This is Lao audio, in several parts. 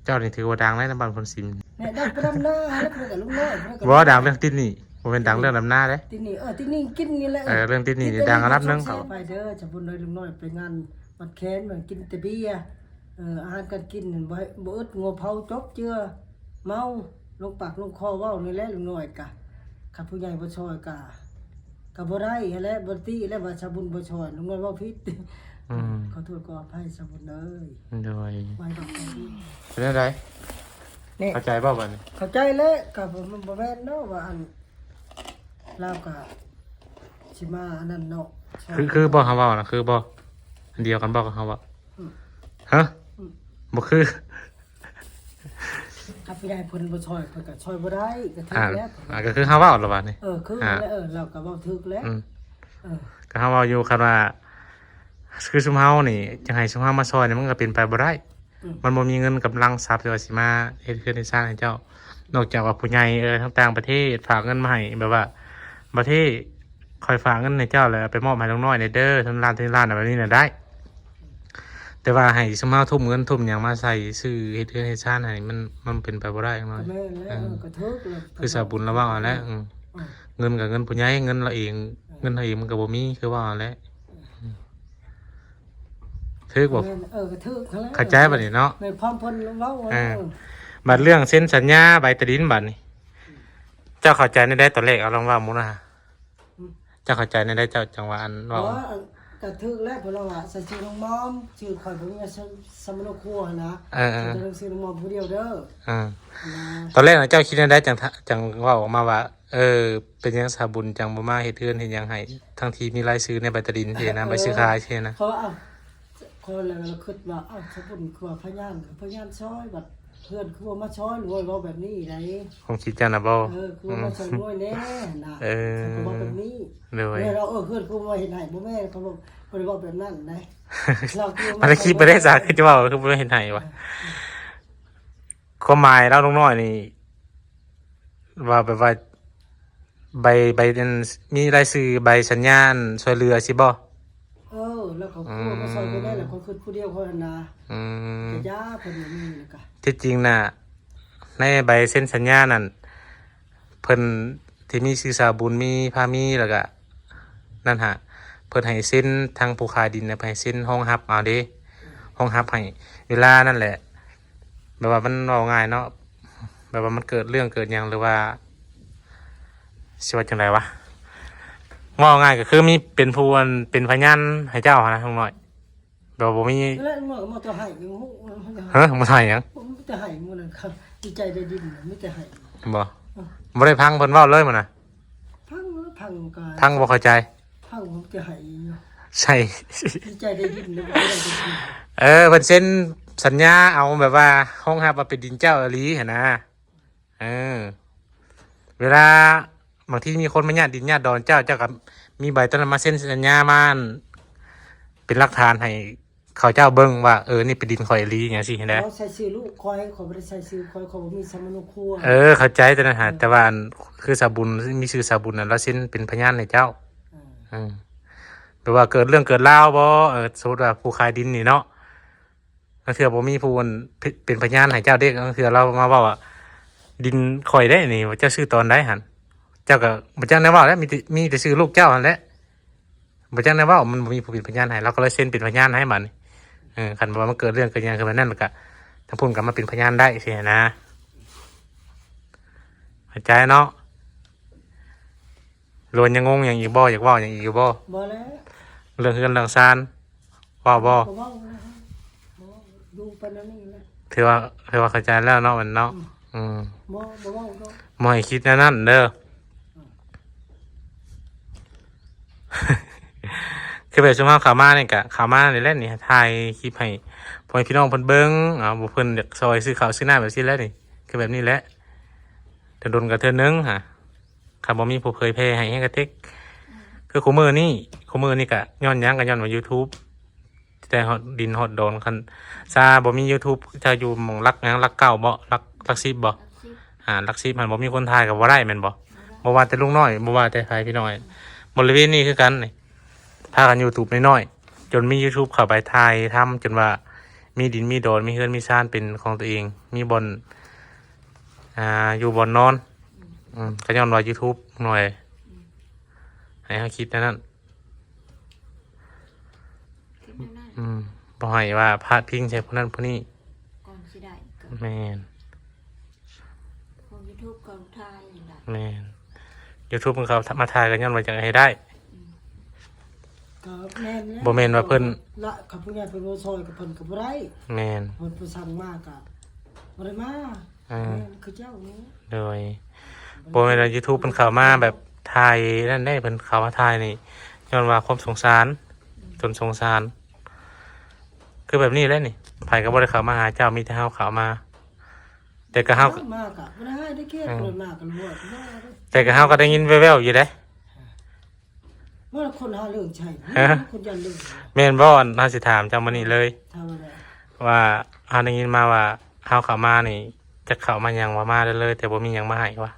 ເຈົ້ານີ້ຖືວ່າດັງແລ້ວໃນບ້ານໂພນຊິມ. ແມ່ນ ດັງໄປດຳນາ ແລ້ວເພິ່ນກໍລຸງນ້ອຍ ເພິ່ນກໍ ບໍ່ ດັງເລື່ອງຕິດໜີ້ ບໍ່ແມ່ນດັງເລື່ອງດຳນາເດ້. ຕິດໜີ້ ເອີ ຕິດໜີ້ກິນນີ້ແຫຼະ. ເອີ ເລື່ອງຕິດໜີ້ນີ້ດັງອັນດັບໜຶ່ງ. ໄປເດີ ສະບຸນເອີຍ ລຸງນ້ອຍໄປງານມັດແຂນ ມັນກິນແຕ່ເບຍ. ເອີ ອາຫານການກິນນັ້ນ ບໍ່ໃຫ້ ບໍ່ອຶດ ງົວເຜົາ ຈົບເຈືອ ເມົາ ລົງປາກລົງຄໍ ເວົ້ານີ້ແຫຼະ ລຸງນ້ອຍກະ ຄັນຜູ້ໃຫຍ່ບໍ່ຊ່ອຍກະ ກໍບໍ່ໄດ້ຫັ້ນແຫຼະ ບໍ່ຕິແລ້ວວ່າສາບຸນບໍ່ຊ່ອຍ ລຸງນ້ອຍເວົ້າຜິດ. ອືມ ຂໍໂທດຂໍອະໄພສາບຸນເອີຍ. ໂດຍ ໄວ້ບາດນີ້ ເປັນແນວໃດ? ນີ້ ເຂົ້າໃຈບໍ່ບາດນີ້? ເຂົ້າໃຈແລ້ວ ກໍບໍ່ ມັນບໍ່ແມ່ນເນາະວ່າ ອັນ ລາວກໍຊິມາອັນນັ້ນເນາະ. ຄື ຄືບໍ່ເຮົາເວົ້ານະ ຄືບໍ່? ອັນດຽວກັນບໍ່ກັບເຮົາເວົ້າ? ອືມ ຮະ? ອືມ ບໍ່ຄື. ຄັນຜູ້ໃຫຍ່ເພິ່ນບໍ່ຊ່ອຍ ເພິ່ນກໍຊ່ອຍບໍ່ໄດ້ ກໍຖືກແລ້ວ. ອ່າ ກໍຄືເຮົາເວົ້າລະບາດນີ້. ເອີ ຄື ອ່າ ແລ້ວ ເອີ ລາວກໍເວົ້າຖືກແລ້ວ. ອືມ ເອີ ກໍເຮົາເວົ້າຢູ່ ຄັນວ່າຄືຊຸມເຮົານີ້ ຈະໃຫ້ຊຸມເຮົາມາຊ່ອຍນີ້ ມັນກໍເປັນໄປບໍ່ໄດ້. ອືມ ມັນບໍ່ມີເງິນກຳລັງຊັບທີ່ວ່າຊິມາເຮັດເຮືອນເຮັດຊານໃຫ້ເຈົ້າ ນອກຈາກວ່າຜູ້ໃຫຍ່ ເອີ ທາງຕ່າງປະເທດຝາກເງິນມາໃຫ້ ແບບວ່າ ປະເທດ ຂ້ອຍຝາກເງິນໃຫ້ເຈົ້າ ແລ້ວເອົາໄປມອບໃຫ້ລຸງນ້ອຍແດ່ເດີ ເຖິງລ້ານເຖິງລ້ານ ແບບນີ້ນະໄດ້. ແຕ່ວ່າໃຫ້ຊຸມເຮົາທຸ່ມເງິນທຸ່ມຫຍັງມາໃສ່ຊື້ເຮັດເຮືອນເຮັດຊານໃຫ້ ມັນ ມັນເປັນໄປບໍ່ໄດ້ ເອີ ກໍແມ່ນແຫຼະ. ເອີ ເອີ ກໍຖືກແລ້ວ ຄືສາບຸນລາວເວົ້າຫັ້ນແຫຼະ. ເອີ ເອີ ເງິນກໍເງິນຜູ້ໃຫຍ່ ເງິນລາວເອງ ເອີ ເງິນເຮົາເອງມັນກໍບໍ່ມີ ຄືເວົ້າຫັ້ນແຫຼະ. ເອີ ອືມ ຖືກບໍ່? ແມ່ນ ເອີ ກໍຖືກຫັ້ນແຫຼະ. ເຂົ້າໃຈບາດນີ້ເນາະ? ແມ່ນຄວາມເພິ່ນເວົ້າ. ເອີ ເອີ ບາດເລື່ອງເຊັນສັນຍາໃບຕາດິນບາດນີ້ ເຈົ້າເຂົ້າໃຈແນວໃດຕອນແລກ? ເອົາລອງເວົ້າໝູ່ນະ. ອືມ ເຈົ້າເຂົ້າໃຈແນວໃດ ເຈົ້າຈັ່ງວ່າອັນເວົ້າ? ບໍ່ ອັນ ກໍຖືກແລ້ວ ເພິ່ນວ່າໃສ່ຊື່ນ້ອງມອມ ຊື່ຂ້ອຍບໍ່ມີສຳມະໂນຄົວຫັ້ນນະ. ເອີ ເອີ ໃສ່ຊື່ນ້ອງມອມຜູ້ດຽວເດີ. ເອີ ຫັ້ນນະ ຕອນແລກນະເຈົ້າຄິດແນວໃດ ຈັ່ງ ຈັ່ງເວົ້າອອກມາວ່າ ເອີ ເປັນຫຍັງສາບຸນຈັ່ງບໍ່ມາເຮັດເຮືອນເຮັດຫຍັງໃຫ້ ທັງທີ່ມີລາຍຊື່ໃນໃບຕາດິນຊີ້ນະ ເອີ ໃບຊື້ຂາຍຊີ້ນະ? ເພາະວ່າ ເອົ້າ ຂ້ອຍລະຄິດວ່າ ເອົ້າ ສາບຸນຄືວ່າພະຍານ ພະຍານຊ່ອຍ ບັດ ເພື່ອນຄືວ່າມາຊ່ອຍ ລວຍເວົ້າແບບນີ້ໃດ. ຄວາມຄິດເຈົ້ານະບໍ່? ເອີ ຄືວ່າມາຊ່ອຍລວຍແດ່ຫັ້ນນະ. ເອີ ເພິ່ນກໍເວົ້າແບບນີ້. ໂດຍ ແມ່ນລາວ ເອີ ເພື່ອນຄືວ່າເຮັດໃຫ້ ບໍ່ແມ່ນ ເຂົາບອກ ບໍ່ໄດ້ເວົ້າແບບນັ້ນໃດ. ລາວຄືວ່າ ມັນຄິດໄປໄດ້ຊະ ຄືຈະເວົ້າ ຄືບໍ່ເຮັດໃຫ້ວະ. ຄວາມໝາຍລາວລຸງນ້ອຍນີ້ ວ່າແບບວ່າ ໃບ ໃບ ອັນ ມີລາຍຊື່ໃບສັນຍາອັນຊ່ວຍເຫຼືອຊີ້ບໍ່? ເອີ ແລ້ວເຂົາ ອືມ ຄືວ່າມາຊ່ອຍໄປໄດ້ ແລ້ວເຂົາຄິດຜູ້ດຽວເຂົາຫັ້ນນະ. ອືມ ກະຢ່າ ເພິ່ນບໍ່ມີແລ້ວກະ ທີ່ຈິງນະ ໃນໃບເຊັນສັນຍານັ້ນ ເພິ່ນທີ່ມີຊື່ສາບຸນ ມີພາມີ ແລ້ວກະນັ້ນຫະ ເພິ່ນໃຫ້ເຊັນ ທາງຜູ້ຂາຍດິນນະ ໃຫ້ເຊັນຮອງຮັບເອົາເດ້ ຮອງຮັບໃຫ້ ເວລານັ້ນແຫຼະ ແບບວ່າມັນເວົ້າງ່າຍເນາະ ແບບວ່າມັນເກີດເລື່ອງເກີດຫຍັງ ຫຼືວ່າ ຊິວ່າຈັ່ງໃດວະ ເວົ້າງ່າຍກໍຄືມີເປັນຜູ້ອັນເປັນພະຍານໃຫ້ເຈົ້າຫັ້ນນະ ລຸງນ້ອຍ ແບບວ່າບໍ່ມີ ແລ້ວເມື່ອກໍບໍ່ຈະໃຫ້ຢູ່ ຮະ ບໍ່ໃຫ້ຫຍັງ ບໍ່ຈະໃຫ້ມື້ນັ້ນ ດີໃຈໄດ້ດິນ ມີແຕ່ໃຫ້ ບໍ່ ເອີ ບໍ່ໄດ້ຟັງເພິ່ນເວົ້າເລີຍມື້ນະ ພັງ ພັງກໍ ພັງບໍ່ເຂົ້າໃຈ ພັງ ເພິ່ນຈະໃຫ້ຢູ່ ໃຊ່ ດີໃຈໄດ້ດິນແລ້ວ ບໍ່ໄດ້ດິນ ເອີ ເພິ່ນເຊັນສັນຍາເອົາ ແບບວ່າຮອງຮັບວ່າເປັນດິນເຈົ້າອີ່ຫຼີຫັ້ນນະ. ເອີ ເວລາບາງທີມີຄົນມາຍາດດິນຍາດດອນເຈົ້າ ເຈົ້າກໍມີໃບຕົວນັ້ນມາເຊັນສັນຍາມາ ເປັນຫຼັກຖານໃຫ້ເຂົາເຈົ້າເບິ່ງວ່າ ເອີ ນີ້ເປັນດິນຂ້ອຍອີ່ຫຼີ ຫຍັງຊີ້ຫັ້ນແຫຼະ. ເຂົາໃສ່ຊື່ລູກຂ້ອຍ ຂ້ອຍບໍ່ໄດ້ໃສ່ຊື່ຂ້ອຍ ຂ້ອຍບໍ່ມີສຳມະໂນຄົວ. ເອີ ເຂົ້າໃຈຕົວນັ້ນຫາ ອືມ ແຕ່ວ່າອັນ ຄືສາບຸນ ມີຊື່ສາບຸນນັ້ນ ລາວເຊັນເປັນພະຍານໃຫ້ເຈົ້າ. ອືມ ອືມ ແບບວ່າເກີດເລື່ອງເກີດລາວບໍ່ ເອີ ສົມມຸດວ່າຜູ້ຂາຍດິນນີ້ເນາະ ລາງເທື່ອບໍ່ມີຜູ້ອັນ ເປັນພະຍານໃຫ້ເຈົ້າເດ້ ລາງເທື່ອລາວມາເວົ້າວ່າ ດິນຂ້ອຍເດ້ນີ້ ເຈົ້າຊື້ຕອນໃດຫັ້ນ ເຈົ້າກໍບໍ່ຈັກແນວເວົ້າແຫຼະ ມີແຕ່ ມີແຕ່ຊື່ລູກເຈົ້າຫັ້ນແຫຼະ ບໍ່ຈັກແນວເວົ້າ ມັນບໍ່ມີຜູ້ເປັນພະຍານໃຫ້ ລາວກໍເລີຍເຊັນເປັນພະຍານໃຫ້ບາດນີ້. ເອີ ຄັນວ່າມັນເກີດເລື່ອງເກີດຫຍັງຂຶ້ນມານັ້ນ ແລ້ວກໍທາງພຸ້ນກໍມາເປັນພະຍານໄດ້ຊີ້ຫັ້ນນະ ເຂົ້າໃຈເນາະ. ຫຼືວ່າຍັງງົງຫຍັງອີກບໍ່? ຢາກເວົ້າຫຍັງອີກຢູ່ບໍ່? ບໍ່ແລ້ວ ເລື່ອງເຮືອນເລື່ອງຊານ ເວົ້າບໍ່? ບໍ່ເວົ້າແລ້ວ ບໍ່ ຢູ່ໄປແນວນີ້ແຫຼະ ຖືວ່າ ຖືວ່າເຂົ້າໃຈແລ້ວເນາະ ແມ່ນເນາະ. ອືມ ອືມ ບໍ່ ບໍ່ເວົ້າດອກ ບໍ່ໃຫ້ຄິດແນວນັ້ນເດີ. ອືມ ຄືແບບຊຸມເຮົາເຂົ້າມານີ້ກະ ເຂົ້າມານີ້ແຫຼະນີ້ ຖ່າຍຄລິບໃຫ້ພໍ່ແມ່ພີ່ນ້ອງເພິ່ນເບິ່ງ ເອົາ ວ່າເພິ່ນຢາກຊ່ອຍຊື້ເຂົ້າຊື້ນ້ຳແບບຊີ້ແຫຼະນີ້ ຄືແບບນີ້ແຫຼະ ດົນໆກໍເທື່ອໜຶ່ງຫາ. ຄັນບໍ່ມີຜູ້ເຜີຍແຜ່ໃຫ້ແຮງກະເຕັກ ຄືຄູ່ມື້ນີ້ ຄູ່ມື້ນີ້ກະຍ້ອນຫຍັງ ກະຍ້ອນວ່າຢູທູບ ແຕ່ຮອດດິນຮອດດອນ ຄັນຊາບໍ່ມີຢູທູບ ເຈົ້າຢູ່ໝ່ອງຫຼັກຫຍັງ ຫຼັກເກົ້າບໍ່ ຫຼັກ ຫຼັກສິບບໍ່? ຫຼັກສິບ ອ່າ ຫຼັກສິບຫັ້ນບໍ່ມີຄົນຖ່າຍກະບໍ່ໄດ້ແມ່ນບໍ່? ບໍ່ວ່າແຕ່ລຸງນ້ອຍ ບໍ່ວ່າແຕ່ໃຜພີ່ນ້ອງ ບໍລິເວນນີ້ຄືກັນນີ້ ພາກັນຢູທູບນ້ອຍໆ ຈົນມີຢູທູບເຂົ້າໄປຖ່າຍທຳ ຈົນວ່າ ມີດິນມີດອນ ມີເຮືອນມີຊານເປັນຂອງຕົວເອງ ມີບ່ອນ ອ່າ ຢູ່ບ່ອນນອນ. ອືມ ກໍຍ້ອນວ່າ YouTube ໜ່ອຍ ອືມ ໃຫ້ເຮົາຄິດແນວນັ້ນ ຄິດແນວນັ້ນ ອືມ ບໍ່ໃຫ້ວ່າພາດພິງໃສ່ຜູ້ນັ້ນຜູ້ນີ້ ກ່ອນຊິໄດ້ກໍ ແມ່ນ ຂອງ YouTube ກໍຖ່າຍຢູ່ນະ ແມ່ນ YouTube ເຂົາມາຖ່າຍກໍຍ້ອນວ່າຢາກໃຫ້ໄດ້ ອືມ ກໍແມ່ນແຫຼະ ບໍ່ແມ່ນວ່າເພິ່ນ ລະ ຄັນຜູ້ໃຫຍ່ເພິ່ນບໍ່ຊ່ອຍກໍເພິ່ນກໍບໍ່ໄດ້ ແມ່ນ ເພິ່ນຜູ້ສັ່ງມາກໍບໍ່ໄດ້ມາ ອ່າ ແມ່ນຄືເຈົ້ານີ້ ໂດຍ ບໍ່ແມ່ນວ່າ YouTube ເພິ່ນເຂົ້າມາແບບຖ່າຍນັ້ນເດ້ ເພິ່ນເຂົ້າມາຖ່າຍນີ້ຍ້ອນວ່າຄວາມສົງສານ ອືມ ຕົນສົງສານ ຄືແບບນີ້ແຫຼະນີ້ ໃຜກໍບໍ່ໄດ້ເຂົ້າມາຫາເຈົ້າ ມີແຕ່ເຮົາເຂົ້າມາ ແຕ່ກໍເຮົາ ມາກໍບໍ່ໄດ້ໃຫ້ໄດ້ເຂດ ອືມ ເພິ່ນມາກໍລວດ ແຕ່ກໍເຮົາກໍໄດ້ຍິນແວ່ວໆຢູ່ເດ້ ວ່າຄົນຫາເລື່ອງໃສ່ ຮະ ຄົນຢ້ານເລື່ອງ ແມ່ນບໍ່? ເຮົາຊິຖາມເຈົ້າມື້ນີ້ເລີຍ ຖາມວ່າໄດ້ ວ່າເຮົາໄດ້ຍິນມາວ່າເຮົາເຂົ້າມານີ້ ຈັກເຂົ້າມາຫຍັງວ່າມາໄດ້ເລີຍ ແຕ່ບໍ່ມີຫຍັງມາໃຫ້ວ່າ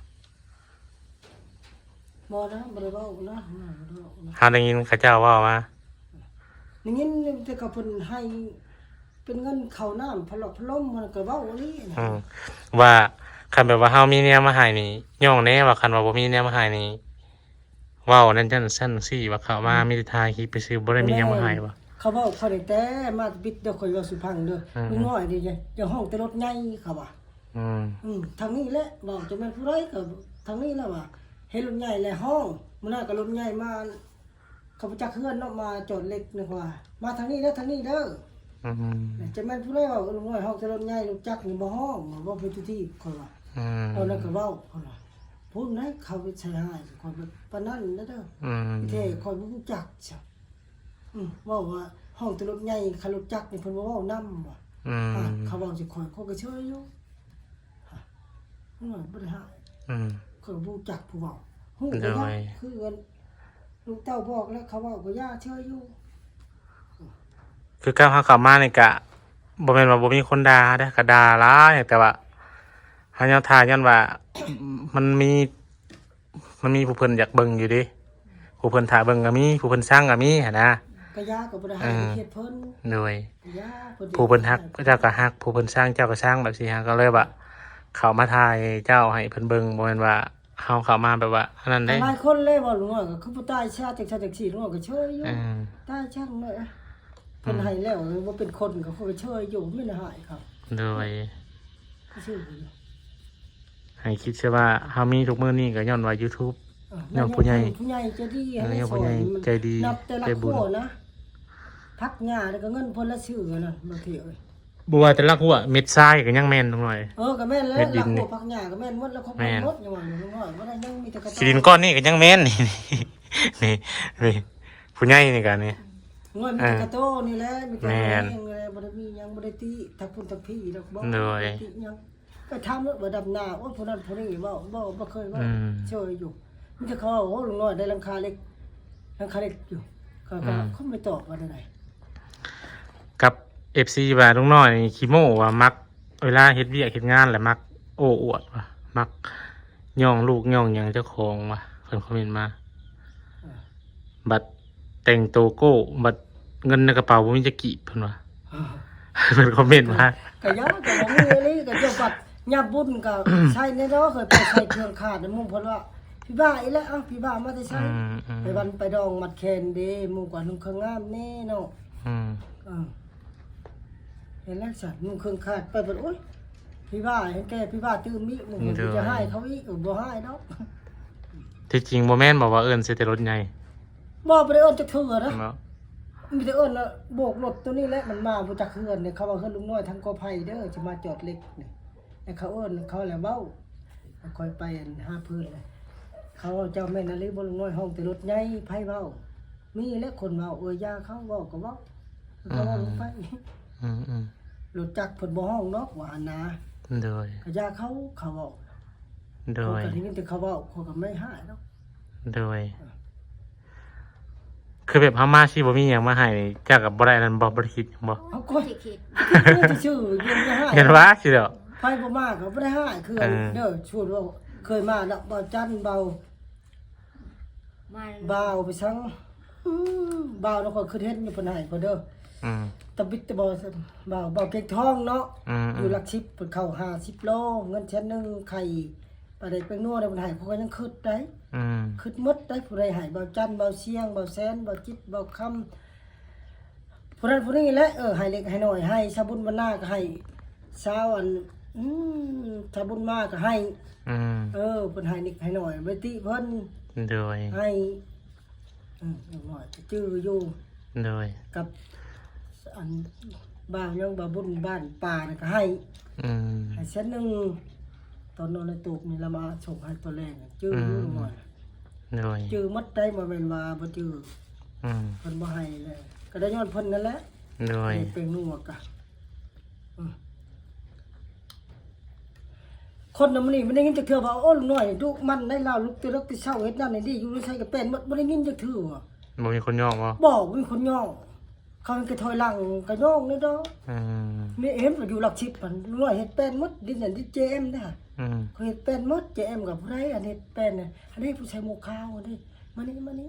ບໍ່ນະ ບໍ່ໄດ້ເວົ້ານະ ບໍ່ໄດ້ເວົ້ານະ ເຮົາໄດ້ຍິນເຂົາເຈົ້າເວົ້າມາ ໄດ້ຍິນແຕ່ເຂົາເພິ່ນໃຫ້ເປັນເງິນເຂົ້ານ້ຳ ພະລອກພະລົມ ມັນກໍເວົ້າອີ່ຫຼີນະ ອືມ ວ່າຄັນແບບວ່າເຮົາມີແນວມາໃຫ້ນີ້ ຍ້ອງແດ່ວ່າ ຄັນວ່າບໍ່ມີແນວມາໃຫ້ນີ້ ເວົ້ານັ້ນຈັ່ງຊັ້ນຊີ້ວ່າ ເຂົ້າມາ ອືມ ມີແຕ່ຖ່າຍຄລິບໄປຊື່ ບໍ່ໄດ້ມີຫຍັງມາໃຫ້ວ່າ ເຂົາເວົ້າຂ້ອຍນີ້ແຕ່ມາແຕ່ປິດເດີ ຂ້ອຍເວົ້າສູ່ຟັງເດີ ອືມ ລຸງນ້ອຍນີ້ຢ່າຮ້ອງແຕ່ລົດໃຫຍ່ ເຂົາວ່າ ອືມ ອືມ ທາງນີ້ແຫຼະ ເວົ້າຈະແມ່ນຜູ້ໃດກໍທາງນີ້ແຫຼະວ່າ ເຫັນລົດໃຫຍ່ແລ້ວຮ້ອງ ມື້ນັ້ນກໍລົດໃຫຍ່ມາ ເຂົາບໍ່ຈັກເຮືອນເນາະ ມາຈອດເລັກ ນຶກວ່າມາທາງນີ້ເດີ ທາງນີ້ເດີ ອືມ ຈະແມ່ນຜູ້ໃດເວົ້າ ລຸງນ້ອຍຮ້ອງແຕ່ລົດໃຫຍ່ ລົດຈັກນີ້ບໍ່ຮ້ອງ ເວົ້າໄປທຸກທີ່ ຂ້ອຍວ່າ ອືມ ເອົານັ້ນກໍເວົ້າ ຂ້ອຍວ່າ ພຸ້ນໃດ ເຂົາໄປໃສ່ຮ້າຍຂ້ອຍປານນັ້ນເດີ ອືມ ແທ້ຂ້ອຍບໍ່ຮູ້ຈັກຊະ ອືມ ເວົ້າວ່າຮ້ອງແຕ່ລົດໃຫຍ່ ຄັນລົດຈັກນີ້ເພິ່ນບໍ່ເວົ້ານຳວ່າ ອືມ ອ່າ ເຂົາເວົ້າໃສ່ຂ້ອຍ ຂ້ອຍກໍເຊີຍຢູ່ ຮະ ບໍ່ໄດ້ຮ້າຍ ອືມ ຂ້ອຍບໍ່ຮູ້ຈັກຜູ້ເວົ້າ ຮູ້ ໂດຍ ກໍຍັງຄືກັນ ລູກເຕົ້າບອກແລ້ວ ເຂົາເວົ້າກໍຢ່າເຊີຍຢູ່ ຄືກັບເຮົາເຂົ້າມານີ້ກະ ບໍ່ແມ່ນວ່າບໍ່ມີຄົນດ່າເດ້ ກໍດ່າຫຼາຍ ແຕ່ວ່າເຮົາຍັງຖ່າຍ ຍ້ອນວ່າ ມັນມີ ມັນມີຜູ້ເພິ່ນຢາກເບິ່ງຢູ່ເດ້ ຜູ້ເພິ່ນຖ້າເບິ່ງກໍມີ ຜູ້ເພິ່ນຊັງກໍມີຫັ້ນນະ ກະຢາກໍບໍ່ໄດ້ໃຫ້ ເອີ ເຂດເພິ່ນ ໂດຍ ກະຢາເພິ່ນ ຜູ້ເພິ່ນຮັກເຈົ້າກໍຮັກ ຜູ້ເພິ່ນຊັງເຈົ້າກໍຊັງ ແບບຊີ້ ເຮົາກໍເລີຍວ່າເຂົ້າມາຖ່າຍເຈົ້າໃຫ້ເພິ່ນເບິ່ງ ບໍ່ແມ່ນວ່າເຮົາເຂົ້າມາແບບວ່າອັນນັ້ນເດ້ ຫຼາຍຄົນເລີຍເວົ້າ ລຸງນ້ອຍກໍຄືບໍ່ຕາຍຊະ ຈັ່ງຊັ້ນຈັ່ງຊີ້ ລຸງນ້ອຍກໍເຊີຍຢູ່ ເອີ ຕາຍຊະ ລຸງນ້ອຍ ເພິ່ນໃຫ້ແລ້ວ ບໍ່ເປັນຄົນກໍຄືເຊີຍຢູ່ ບໍ່ແມ່ນໃຫ້ເຂົາ ໂດຍ ເຊີຍຢູ່ ໃຫ້ຄິດຊະວ່າເຮົາມີທຸກມື້ນີ້ກໍຍ້ອນວ່າ YouTube ເອີ ຍ້ອນຜູ້ໃຫຍ່ ຍ້ອນຜູ້ໃຫຍ່ໃຈດີ ເອີ ໃຫ້ ຍ້ອນຜູ້ໃຫຍ່ໃຈດີ ນັບແຕ່ລະຄົວນະ ຜັກຫຍ້າແລ້ວກໍເງິນເພິ່ນລະຊື້ອັນນັ້ນ ບໍ່ເທີຍເອີຍ ບໍ່ວ່າແຕ່ລະຄົວ ເມັດຊາຍກໍຍັງແມ່ນ ລຸງນ້ອຍ ເອີ ກໍແມ່ນແລ້ວ ລະຄົວຜັກຫຍ້າກໍແມ່ນໝົດ ລະຄົວໝົດ ຍັງວ່າລຸງນ້ອຍບໍ່ໄດ້ ຍັງມີແຕ່ກະ ຂີ້ດິນກ້ອນນີ້ກໍຍັງແມ່ນ ນີ້ ນີ້ ນີ້ ຜູ້ໃຫຍ່ນີ້ກໍນີ້ ເງິນມີແຕ່ກະໂຕນີ້ແຫຼະ ມີແຕ່ແຮງແຫຼະ ບໍ່ໄດ້ມີຫຍັງ ບໍ່ໄດ້ຕິທາງພຸ້ນທາງພີດອກ ບໍ່ໄດ້ຕິຫຍັງ ໄປຖາມໂລດວ່າດຳນາ ໂອ້ຍ ຜູ້ນັ້ນຜູ້ນີ້ເວົ້າ ບໍ່ ບໍ່ເຄີຍເວົ້າ ອືມ ເຊີຍຢູ່ ມີແຕ່ເຂົາເວົ້າ ໂອ້ ລຸງນ້ອຍໄດ້ຫຼັງຄາເຫຼັກ ຫຼັງຄາເຫຼັກຢູ່ ເຂົາ ອືມ ເຂົາບໍ່ຕອບວ່າແນວໃດ ກັບ ເອັຟຊີ ວ່າລຸງນ້ອຍນີ້ຂີ້ໂມ້ວ່າ ມັກເວລາເຮັດວຽກເຮັດງານແລ້ວມັກໂອ້ອວດວ່າ ມັກຍ້ອງລູກຍ້ອງຫຍັງເຈົ້າຂອງວ່າ ເພິ່ນຄອມເມັນມາ ເອີ ບັດແຕ່ງໂຕໂກ້ ບັດເງິນໃນກະເປົາບໍ່ມີຈັກກີບ ເພິ່ນວ່າ ເອີ ເພິ່ນຄອມເມັນມາ ກະຢ່າ ກະບໍ່ມີອີ່ຫຼີ ກະຢ່າບັດຍາມບຸນກະໃຊ້ແນ່ເນາະ ເຄີຍໄປໃສ່ເຄື່ອງຂາດ ໝູ່ເພິ່ນວ່າ ພີ່ບ້າອີກແລ້ວ ເອົ້າ ພີ່ບ້າມາແຕ່ໃສ ອືມ ອືມ ໄປວັນໄປດອງມັດແຂນເດ້ ໝູ່ກະນຸ່ງເຄື່ອງງາມແນ່ເນາະ ອືມ ເອີ ເຫັນແລ້ວຊັ້ນ ນຸ່ງເຄື່ອງຂາດໄປບັດ ໂອ້ຍ ພີ່ບ້າ ເຫັນແກ່ພີ່ບ້າຕື່ມອີກ ໝູ່ເພິ່ນຈະຮ້າຍເຂົາອີກ ເອີ ບໍ່ຮ້າຍດອກ ທີ່ຈິງບໍ່ແມ່ນບໍ່ວ່າເອີ້ນໃສ່ແຕ່ລົດໃຫຍ່ ບໍ່ ບໍ່ໄດ້ເອີ້ນຈັກເທື່ອນະ ເນາະ ມີແຕ່ເອີ້ນວ່າໂບກລົດໂຕນີ້ແຫຼະ ມັນມາບໍ່ຈັກເຮືອນເດ້ ເຂົາວ່າເຮືອນລຸງນ້ອຍທາງກໍໄຜ່ເດີ ຊິມາຈອດເຫຼັກນີ້ ແລ້ວເຂົາເອີ້ນເຂົາແລ້ວເວົ້າ ແລ້ວຂ້ອຍໄປອັນຫາເພິ່ນເລີຍ ເຂົາເວົ້າ ເຈົ້າແມ່ນອີ່ຫຼີບໍ່ ລຸງນ້ອຍຮ້ອງແຕ່ລົດໃຫຍ່ ໃຜເວົ້າ ມີແຫຼະຄົນເວົ້າ ເອີ ຢ່າເຂົາເວົ້າກໍເວົ້າ ເຂົາເວົ້າລົງໄປ ອືມ ອືມ ລົດຈັກເພິ່ນບໍ່ຮ້ອງດອກວ່າຫັ້ນນາ ໂດຍ ກະຢ່າເຂົາ ເຂົາເວົ້າ ໂດຍ ຂ້ອຍກໍໄດ້ຍິນແຕ່ເຂົາເວົ້າ ຂ້ອຍກໍບໍ່ໄດ້ຮ້າຍດອກ ໂດຍ ເອີ ຄືແບບເຮົາມາຊິບໍ່ມີຫຍັງມາໃຫ້ນີ້ ເຈົ້າກໍບໍ່ໄດ້ອັນນັ້ນບໍ່ ບໍ່ໄດ້ຄິດຫຍັງບໍ່? ເຮົາກໍ ບໍ່ໄດ້ຄິດ ຄືຊື່ໆ ຢູ່ບໍ່ໄດ້ຮ້າຍ ແມ່ນວ່າຊິດອກ ໃຜບໍ່ມາກໍບໍ່ໄດ້ຮ້າຍ ຄື ເອີ ເດີ ຊວນວ່າເຄີຍມາເນາະ ບ່າວຈັນ ບ່າວ ມາ ບ່າວໄປສັງ ອື ບ່າວນະ ຂ້ອຍຄືເຫັນຢູ່ເພິ່ນໃຫ້ຂ້ອຍເດີ ອືມ ຕະບິດຕະບອ ບ່າວ ບ່າວເກັງທອງເນາະ ອືມໆ ຢູ່ຫຼັກສິບ ເພິ່ນເຂົ້າຫ້າສິບໂລ ເງິນແສນໜຶ່ງ ໄຂ່ ປາແດກແປ້ງນົວ ເພິ່ນໃຫ້ ຂ້ອຍກໍຍັງຄຶດໄດ໋ ອືມ ຄຶດໝົດໄດ໋ ຜູ້ໃດໃຫ້ ບ່າວຈັນ ບ່າວຊຽງ ບ່າວແສນ ບ່າວຈິດ ບ່າວຄຳ ຜູ້ນັ້ນຜູ້ນີ້ແຫຼະ ເອີ ໃຫ້ເລັກໃຫ້ນ້ອຍ ໃຫ້ຊາວບຸນບ້ານນາກໍໃຫ້ ຊາວອັນ ອືມ ຊາວບຸນມາກໍໃຫ້ ອືມ ເອີ ເພິ່ນໃຫ້ເລັກໃຫ້ນ້ອຍ ບໍ່ຕິເພິ່ນ ໂດຍ ໃຫ້ ອືມ ເລັກນ້ອຍກໍຈື່ຢູ່ ໂດຍ ກັບອັນ ບ່າວຫຍັງ ບ່າວບຸນບ້ານປ່ານັ້ນກໍໃຫ້ ອືມ ໃຫ້ແສນໜຶ່ງ ຕອນນອນໃນຕູບນີ້ລະມາສົ່ງໃຫ້ຕອນແລງ ຈື່ຢູ່ ອືມ ເລັກນ້ອຍ ໂດຍ ຈື່ໝົດໄດ໋ ບໍ່ແມ່ນວ່າບໍ່ຈື່ ອືມ ເພິ່ນບໍ່ໃຫ້ແຫຼະ ກໍໄດ້ຍ້ອນເພິ່ນນັ້ນແຫຼະ ໂດຍ ເປັນໜູກະ ອືມ ຄົນນຳນີ້ບໍ່ໄດ້ຍິນຈັກເທື່ອວ່າ ໂອ້ ລຸງນ້ອຍນີ້ດຸໝັ່ນໄດ໋ ລາວລຸກແຕ່ເລິກແຕ່ເຊົ້າ ເຮັດນັ້ນເຮັດນີ້ ຢູ່ໃສກໍແປນໝົດ ບໍ່ໄດ້ຍິນຈັກເທື່ອ ບໍ່ມີຄົນຍ້ອງບໍ່? ບໍ່ ບໍ່ມີຄົນຍ້ອງ ເຂົາເຫັນແຕ່ຖອຍຫຼັງກໍຍ້ອງເດ້ດອກ ອືມ ແມ່ເອັມກໍຢູ່ຫຼັກສິບຫັ້ນ ລຸງນ້ອຍເຮັດແປນໝົດ ດິນນັ້ນດິນເຈເອັມເດ້ ອືມ ເຂົາເຮັດແປນໝົດ ເຈເອັມກັບຜູ້ໃດ ອັນເຮັດແປນ ອັນນີ້ຜູ້ໃສ່ໝວກຂາວຫັ້ນເດ້ ມານີ້ ມານີ້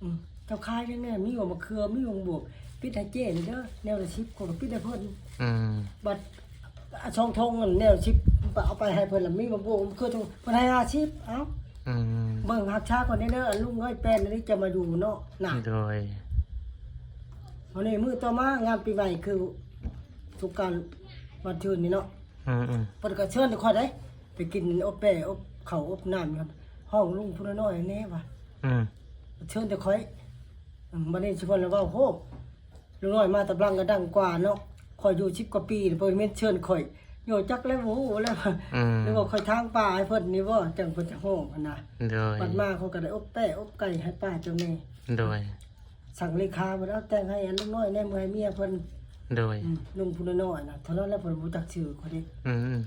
ອືມ ເຈົ້າຂາຍຫຍັງແດ່? ມີບໍ່ ໝາກເຂືອ ມີຫຍັງບໍ່? ປິດໃຫ້ເຈ້ນີ້ເດີ ແນວລະສິບ ຂ້ອຍກໍປິດໃຫ້ເພິ່ນ ອືມ ບັດ ອາ ສອງຖົງນັ້ນ ແນວລະສິບ ເອົາໄປໃຫ້ເພິ່ນລະ ມີໝາກບົວ ໝາກເຂືອ ເພິ່ນໃຫ້ຫ້າສິບ ເອົ້າ ອືມ ເບິ່ງຮັກສາກ່ອນເດີ ອັນລຸງເອີຍ ແປນອັນນີ້ຈະມາຢູ່ເນາະ ນະ ໂດຍ ວັນນີ້ມື້ຕໍ່ມາ ງານປີໃໝ່ ຄືສົງການວັນເທີນນີ້ເນາະ ອືມໆ ເພິ່ນກໍເຊີນແຕ່ຂ້ອຍເດ້ ໄປກິນອົບແປ້ ອົບເຂົ້າອົບນ້ຳຢູ່ ຫ້ອງລຸງຜູ້ນ້ອຍໆແດ່ວ່າ ອືມ ເຊີນແຕ່ຂ້ອຍ ອືມ ບັດນີ້ຊຸມເພິ່ນລະເວົ້າ ໂຫ ລຸງນ້ອຍມາຕາບຫຼັງກໍດັງກວ່າເນາະ ຂ້ອຍຢູ່ສິບກວ່າປີ ບໍ່ແມ່ນເຊີນຂ້ອຍ ໂຍຈັກແລ້ວ ບໍ່ຮູ້ແລ້ວ ອືມ ຫຼືວ່າຂ້ອຍທາງປ່າໃຫ້ເພິ່ນນີ້ບໍ່ ຈັ່ງເພິ່ນຈະຮ້ອງຫັ້ນນະ ໂດຍ ບັດມາຂ້ອຍກໍໄດ້ອົບແປ້ອົບໄກ່ໃຫ້ປ້າເຈົ້າແມ່ ໂດຍ ສັ່ງເລຂາເພິ່ນເອົາແຕ່ງໃຫ້ອັນລຸງນ້ອຍແດ່ ເມືອໃຫ້ເມຍເພິ່ນ ໂດຍ ອືມ ລຸງຜູ້ນ້ອຍໆນະ ເທົ່ານັ້ນແຫຼະ ເພິ່ນບໍ່ຈັກຊື່ຂ້ອຍເດ້ ອືມ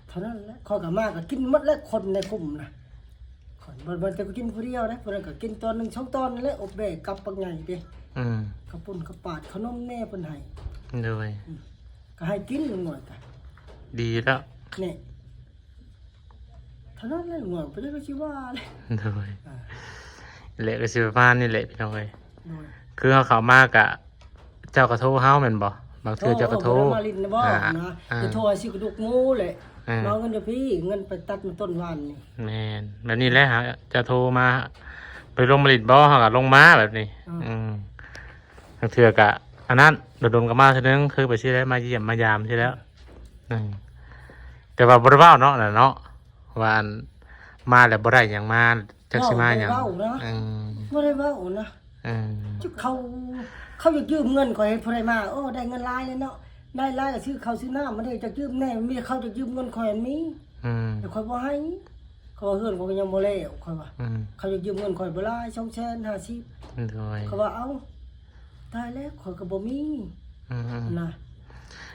ເທົ່ານັ້ນແຫຼະ ຂ້ອຍກໍມາກໍກິນໝົດແຫຼະ ຄົນໃນກຸ່ມນະ ຂ້ອຍບໍ່ ບໍ່ໄດ້ກິນຜູ້ດຽວເດ້ ຜູ້ນັ້ນກໍກິນຕອນໜຶ່ງສອງຕອນນັ້ນແຫຼະ ອົບແປ້ກັບບັກໃຫຍ່ເດ້ ອືມ ເຂົ້າປຸ້ນເຂົ້າປາດ ຂະໜົມແດ່ເພິ່ນໃຫ້ ໂດຍ ອືມ ກໍໃຫ້ກິນລຸງນ້ອຍກໍ ດີແລ້ວ ນີ້ ເທົ່ານັ້ນແຫຼະ ລຸງນ້ອຍບໍ່ໄດ້ວ່າຊິວ່າເລີຍ ໂດຍ ອ່າ ແຫຼະ ກໍຊິປະມານນີ້ແຫຼະ ພີ່ນ້ອງເອີຍ ໂດຍ ຄືເຮົາເຂົ້າມາກະ ເຈົ້າກໍໂທເຮົາແມ່ນບໍ່? ບາງເທື່ອເຈົ້າກໍໂທ ໂທ ເອີ ມາຫຼິ້ນນະບໍ່ ອ່າ ນະ ອ່າ ຈະໂທໃຫ້ຊື້ກະດູກໝູແຫຼະ ອ່າ ມາເອົາເງິນຢູ່ພີ້ ເງິນໄປຕັດມັນຕົ້ນວານນີ້ ແມ່ນ ແບບນີ້ແຫຼະ ເຈົ້າໂທມາ ໄປລົງມາຫຼິ້ນບໍ່ ເຮົາກໍລົງມາແບບນີ້ ອ່າ ອືມ ບາງເທື່ອກະອັນນັ້ນ ດົນໆກໍມາເທື່ອໜຶ່ງ ຄືໄປຊີ້ແຫຼະ ມາຢ້ຽມມາຢາມຊີ້ແຫຼະ ອືມ ແຕ່ວ່າບໍ່ໄດ້ເວົ້າເນາະ ນັ້ນເນາະ ວ່າອັນ ມາແລ້ວບໍ່ໄດ້ຫຍັງມາ ຈັກຊິມາຫຍັງ ບໍ່ໄດ້ເວົ້ານະ ອືມ ບໍ່ໄດ້ເວົ້ານະ ອືມ ເຂົາ ເຂົາຢາກຢືມເງິນຂ້ອຍ ຜູ້ໃດມາ ໂອ້ ໄດ້ເງິນຫຼາຍແລ້ວເນາະ ໄດ້ຫຼາຍກໍຊື້ເຂົ້າຊື້ນ້ຳມາເດ້ ຢາກຢືມແດ່ ມີເຂົາຢາກຢືມເງິນຂ້ອຍ ມັນມີ ອືມ ແຕ່ຂ້ອຍບໍ່ໃຫ້ ເຂົາວ່າເຮືອນຂ້ອຍກໍຍັງບໍ່ແລ້ວ ຂ້ອຍວ່າ ອືມ ເຂົາຢາກຢືມເງິນຂ້ອຍບໍ່ຫຼາຍ ສອງແສນຫ້າສິບ ໂດຍ ຂ້ອຍວ່າ ເອົ້າ ຕາຍແລ້ວ ຂ້ອຍກໍບໍ່ມີ ອືມໆ ນະ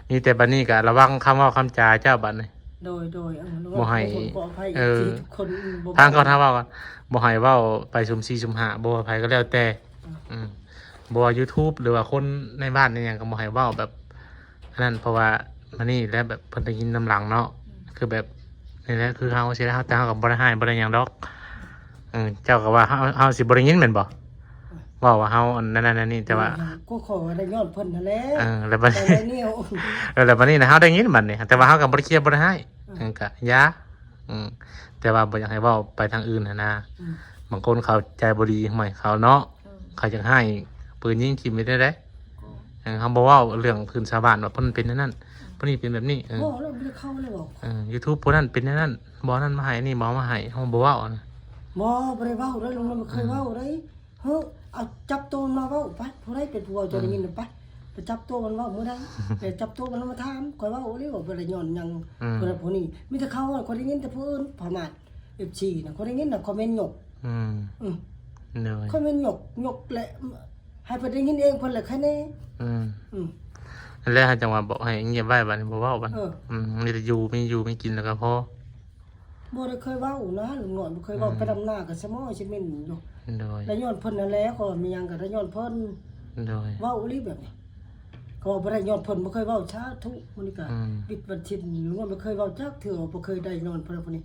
ມີແຕ່ບັດນີ້ກໍລະວັງຄຳເວົ້າຄຳຈາເຈົ້າບັດນີ້ ໂດຍໆ ເອີ ລະວັງ ບໍ່ໃຫ້ ຂໍໂທດຂໍອະໄພ ເອີ ເອັຟຊີ ທຸກຄົນ ອືມ ບໍ່ ທາງເຂົາ ເວົ້າ ທາງເຂົາເວົ້າ ບໍ່ໃຫ້ເວົ້າໄປສຸ່ມສີ່ສຸ່ມຫ້າ ບໍ່ໃຫ້ໃຜກໍແລ້ວແຕ່ ອືມ ອືມ ບໍ່ວ່າຢູທູບ ຫຼືວ່າຄົນໃນບ້ານໃນຫຍັງກໍບໍ່ໃຫ້ເວົ້າແບບ ອັນນັ້ນ ເພາະວ່າມານີ້ແຫຼະ ແບບເພິ່ນໄດ້ຍິນນຳຫຼັງເນາະ ອືມ ຄືແບບນີ້ແຫຼະ ຄືເຮົາຊີ້ແຫຼະ ເຮົາ ແຕ່ເຮົາກໍບໍ່ໄດ້ຮ້າຍບໍ່ໄດ້ຫຍັງດອກ ເອີ ເຈົ້າກໍວ່າເຮົາ ເຮົາຊິບໍ່ໄດ້ຍິນແມ່ນບໍ່? ອືມ ເວົ້າວ່າເຮົາອັນນັ້ນອັນນີ້ ແຕ່ວ່າ ອືມ ກໍຂໍວ່າໄດ້ຍ້ອນເພິ່ນຫັ້ນແຫຼະ ເອີ ແລ້ວບັດນີ້ ເອີ ແລ້ວບັດນີ້ນະ ເຮົາໄດ້ຍິນບັດນີ້ ແຕ່ວ່າເຮົາກໍບໍ່ໄດ້ເຄຍ ບໍ່ໄດ້ຮ້າຍ ອືມ ເອີ ກໍຢ່າ ອືມ ແຕ່ວ່າບໍ່ຢາກໃຫ້ເວົ້າໄປທາງອື່ນຫັ້ນນະ ອືມ ບາງຄົນເຂົາໃຈບໍ່ດີ ຫ້ວຍ ເຂົາເນາະ ເອີ ເຂົາຢາກໃຫ້ປືນຍິງຖິ້ມໄປໄດ້ໃດ ເອີ ເຮົາບໍ່ເວົ້າເລື່ອງພື້ນຊາວບ້ານວ່າເພິ່ນເປັນແນວນັ້ນ ອືມ ຜູ້ນີ້ເປັນແບບນີ້ ເອີ ບໍ່ ເຮົາບໍ່ໄດ້ເຂົ້າເລີຍເວົ້າ ເອີ ຢູທູບຜູ້ນັ້ນເປັນແນວນັ້ນ ບໍ່ນັ້ນມາໃຫ້ ນີ້ບໍ່ມາໃຫ້ ເຮົາບໍ່ເວົ້ານະ ບໍ່ ບໍ່ໄດ້ເວົ້າເດ້ ລຸງນ້ອຍບໍ່ເຄີຍເວົ້າເດ້ ອືມ ເຮີ້ ເອົາຈັບໂຕມັນມາເວົ້າໄປ ຜູ້ໃດເປັນຜູ້ເວົ້າ ເຈົ້າໄດ້ຍິນໄປ ອືມ ໄປຈັບໂຕມັນເວົ້າມື້ໃດ ໄປຈັບໂຕມັນມາຖາມ ຂ້ອຍເວົ້າອີ່ຫຼີວ່າບໍ່ໄດ້ຍ້ອນຫຍັງ ອືມ ຜູ້ນັ້ນຜູ້ນີ້ ມີແຕ່ເຂົາ ຂ້ອຍໄດ້ຍິນແຕ່ຜູ້ອື່ນ ພະມາດ ເອັຟຊີນະ ຂ້ອຍໄດ້ຍິນນະ ຄອມເມັນຍົກ ອືມ ອືມ ໂດຍ ຄອມເມັນຍົກ ຍົກແຫຼະ ໃຫ້ເພິ່ນໄດ້ຍິນເອງເພິ່ນແຫຼະໃຄແນ່ ອືມ ອືມ ນັ້ນແຫຼະ ເຮົາຈັ່ງວ່າບອກໃຫ້ງຽບໄວ້ ບັດນີ້ບໍ່ເວົ້າ ບັດ ເອີ ອືມ ມີແຕ່ຢູ່ ມີຢູ່ມີກິນແລ້ວກໍພໍ ບໍ່ໄດ້ເຄີຍເວົ້ານະ ລຸງນ້ອຍບໍ່ເຄີຍເວົ້າ ອືມ ໄປດຳນາກໍສະໝໍຊິເມັນຢູ່ ໂດຍ ໄດ້ຍ້ອນເພິ່ນນັ້ນແຫຼະ ເພາະວ່າມີຫຍັງກໍໄດ້ຍ້ອນເພິ່ນ ໂດຍ ເວົ້າອີ່ຫຼີແບບນີ້ ກໍບໍ່ໄດ້ຍ້ອນເພິ່ນ ບໍ່ເຄີຍເວົ້າ ສາທຸ ມື້ນີ້ກໍ ອືມ ວິດວັນສິນ ລຸງນ້ອຍບໍ່ເຄີຍເວົ້າຈັກເທື່ອ ບໍ່ເຄີຍໄດ້ຍ້ອນເພິ່ນຜູ້ນີ້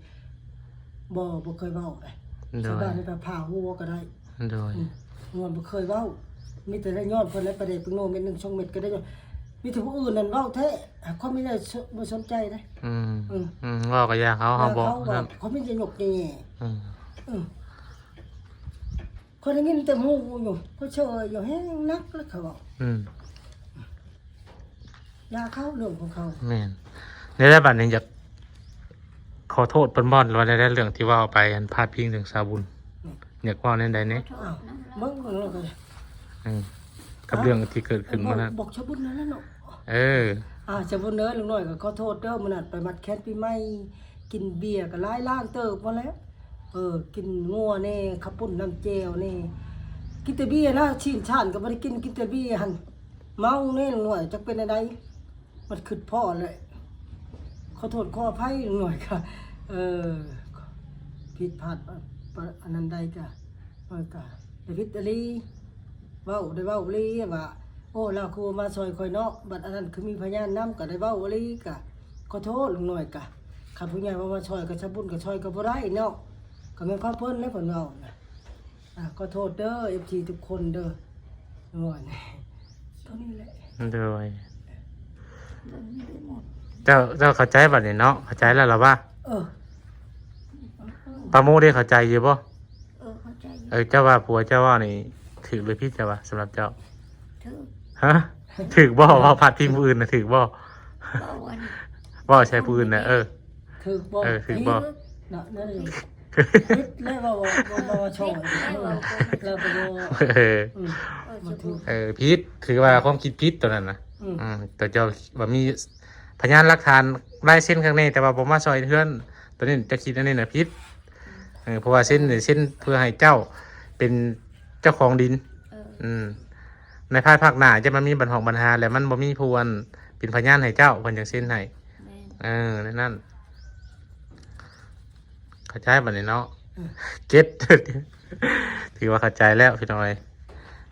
ບໍ່ ບໍ່ເຄີຍເວົ້າເດ້ ໂດຍ ຊາວບ້ານນີ້ໄປຜ່າຫົວກໍໄດ້ ໂດຍ ອືມ ລຸງນ້ອຍບໍ່ເຄີຍເວົ້າ ມີແຕ່ໄດ້ຍ້ອນເພິ່ນແຫຼະ ປາແດກເປັນໂນເມັດໜຶ່ງສອງເມັດກໍໄດ້ຍ້ອນ ມີແຕ່ຜູ້ອື່ນນັ້ນເວົ້າແທ້ ຂ້ອຍມີແຕ່ບໍ່ສົນໃຈເດ້. ອືມ ອືມ ເວົ້າກໍຢ່າເຂົາ ເຮົາບໍ່ ເຂົາມີແຕ່ຍົກແຍ່ໆ ອືມ ເອີ ຂ້ອຍໄດ້ຍິນແຕ່ໝູ່ຢູ່ ຂ້ອຍເຊີຢູ່ແຮງໜັກແລ້ວເຂົາເວົ້າ ອືມ ຢ່າເຂົາເລື່ອງຂອງເຂົາ ແມ່ນ ແນວໃດບັດນີ້ ຢາກຂໍໂທດເພິ່ນບໍ່ ຫຼືວ່າແນວໃດ ເລື່ອງທີ່ເວົ້າໄປ ອັນພາດພິງເຖິງສາວບຸນ ອືມ ຢາກເວົ້າແນວໃດແດ່? ອ້າວ ເບິ່ງ ເບິ່ງແລ້ວກໍ ອືມ ກັບເລື່ອງທີ່ເກີດຂຶ້ນມື້ນັ້ນ ບອກສາວບຸນນັ້ນແຫຼະເນາະ ເອີ ອ່າ ສາວບຸນເດີ ລຸງນ້ອຍກໍຂໍໂທດເດີ ມື້ນັ້ນໄປມັດແຂນປີໃໝ່ ກິນເບຍກໍຫຼາຍລ້ານເຕີບໝົດແລ້ວ ເອີ ກິນງົວແດ່ ເຂົ້າປຸ້ນນ້ຳແຈ່ວແດ່ ກິນແຕ່ເບຍນະ ຊີ້ນຊານກໍບໍ່ໄດ້ກິນ ກິນແຕ່ເບຍຫັ້ນ ເມົາແດ່ລຸງນ້ອຍ ຈັກເປັນແນວໃດ ມັນຄິດພໍ້ແຫຼະ ຂໍໂທດຂໍອະໄພໜ້ອຍກະ ເອີ ຜິດພາດ ປະ ອັນນັ້ນໃດກະ ມັນກະໄດ້ຜິດອີ່ຫຼີ ເວົ້າ ໄດ້ເວົ້າອີ່ຫຼີວ່າ ໂອ້ ລາວຄືບໍ່ມາຊ່ອຍຂ້ອຍເນາະ ບັດອັນນັ້ນຄືມີພະຍານນຳ ກະໄດ້ເວົ້າອີ່ຫຼີ ກະຂໍໂທດລຸງນ້ອຍ ກະຄັນຜູ້ໃຫຍ່ວ່າມາຊ່ອຍ ກະຊະບຸນກະຊ່ອຍກໍບໍ່ໄດ້ເນາະ ກະແມ່ນຂອງເພິ່ນແຫຼະ ເພິ່ນເວົ້ານະ. ອ່າ ຂໍໂທດເດີ ເອັຟຊີ ທຸກຄົນເດີ ໂດຍ ເທົ່ານີ້ແຫຼະ ໂດຍ ເຈົ້າ ເຈົ້າເຂົ້າໃຈບັດນີ້ເນາະ ເຂົ້າໃຈແລ້ວລະວ່າ ເອີ ປາໂມເດ ເຂົ້າໃຈຢູ່ບໍ່? ເອີ ເຂົ້າໃຈຢູ່ ເອີ ເຈົ້າວ່າຜົວເຈົ້າເວົ້ານີ້ຖືກຫຼືຜິດ ເຈົ້າວ່າ ສຳລັບເຈົ້າ? ຖືກ ຮະ? ຖືກບໍ່? ເວົ້າພາດພິງຜູ້ອື່ນນະຖືກບໍ່? ເວົ້າອັນ ເວົ້າໃສ່ຜູ້ອື່ນນະ ເອີ ຖືກບໍ່? ເອີ ຖືກບໍ່? ເນາະ ນັ້ນຢູ່ ຜິດແລ້ວ ເວົ້າ ເວົ້າ ເວົ້າ ເວົ້າຊ່ອຍ ແລ້ວກໍບໍ່ ເອີ ອືມ ເອີ ບໍ່ຖືກ ເອີ ຜິດ ຖືວ່າຄວາມຄິດຜິດໂຕນັ້ນນະ ອືມ ອືມ ແຕ່ເຈົ້າວ່າມີພະຍານຫຼັກຖານລາຍເຊັນຂ້າງໃນ ແຕ່ວ່າບໍ່ມາຊ່ອຍເຮືອນ ໂຕນີ້ເຈົ້າຄິດອັນນີ້ນະຜິດ ເອີ ເພາະວ່າເຊັນນີ້ເຊັນເພື່ອໃຫ້ເຈົ້າເປັນເຈົ້າຂອງດິນ ເອີ ອືມ ໃນພາຍພາກໜ້າຈະມາມີບັນຫອງບັນຫາ ແລະມັນບໍ່ມີຜູ້ອັນເປັນພະຍານໃຫ້ເຈົ້າ ເພິ່ນຈັ່ງເຊັນໃຫ້ ແມ່ນ ເອີ ແນວນັ້ນ ເຂົ້າໃຈບັດນີ້ເນາະ ອືມ ເຈັດ ຖືວ່າເຂົ້າໃຈແລ້ວພີ່ນ້ອງເອີຍ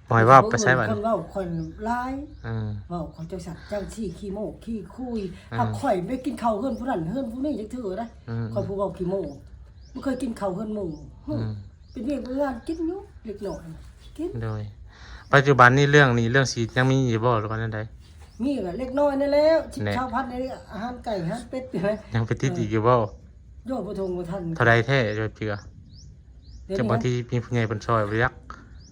ບໍ່ໃຫ້ເວົ້າໄປໃສບັດນີ້ ຄົນເວົ້າຂ້ອຍຫຼາຍ ອືມ ເວົ້າຂ້ອຍຈັ່ງຊັ້ນຈັ່ງຊີ້ ຂີ້ໂມ້ຂີ້ຄຸຍ ອືມ ຫາກຂ້ອຍໄປກິນເຂົ້າເຮືອນຜູ້ນັ້ນເຮືອນຜູ້ນີ້ຈັກເທື່ອໃດ ອືມ ຂ້ອຍຜູ້ເວົ້າຂີ້ໂມ້ ບໍ່ເຄີຍກິນເຂົ້າເຮືອນໝູ່ ອືມ ເປັນວຽກເປັນງານກິນຢູ່ເລັກນ້ອຍ ກິນ ໂດຍ ປັດຈຸບັນນີ້ເລື່ອງໜີ້ເລື່ອງສິນຍັງມີຢູ່ບໍ່ ຫຼືວ່າແນວໃດ? ມີກໍເລັກນ້ອຍນັ້ນແຫຼະ ສິບ ຊາວພັນນີ້ ອາຫານໄກ່ອາຫານເປັດ ຍັງໄປຕິດອີກຢູ່ບໍ່? ໂຍ ບໍ່ທົງບໍ່ທັນ ເທົ່າໃດແທ້ ເຈົ້າເຈື່ອ ຈັກບາງທີມີຜູ້ໃຫຍ່ເພິ່ນຊ່ອຍບໍ່ຈັກ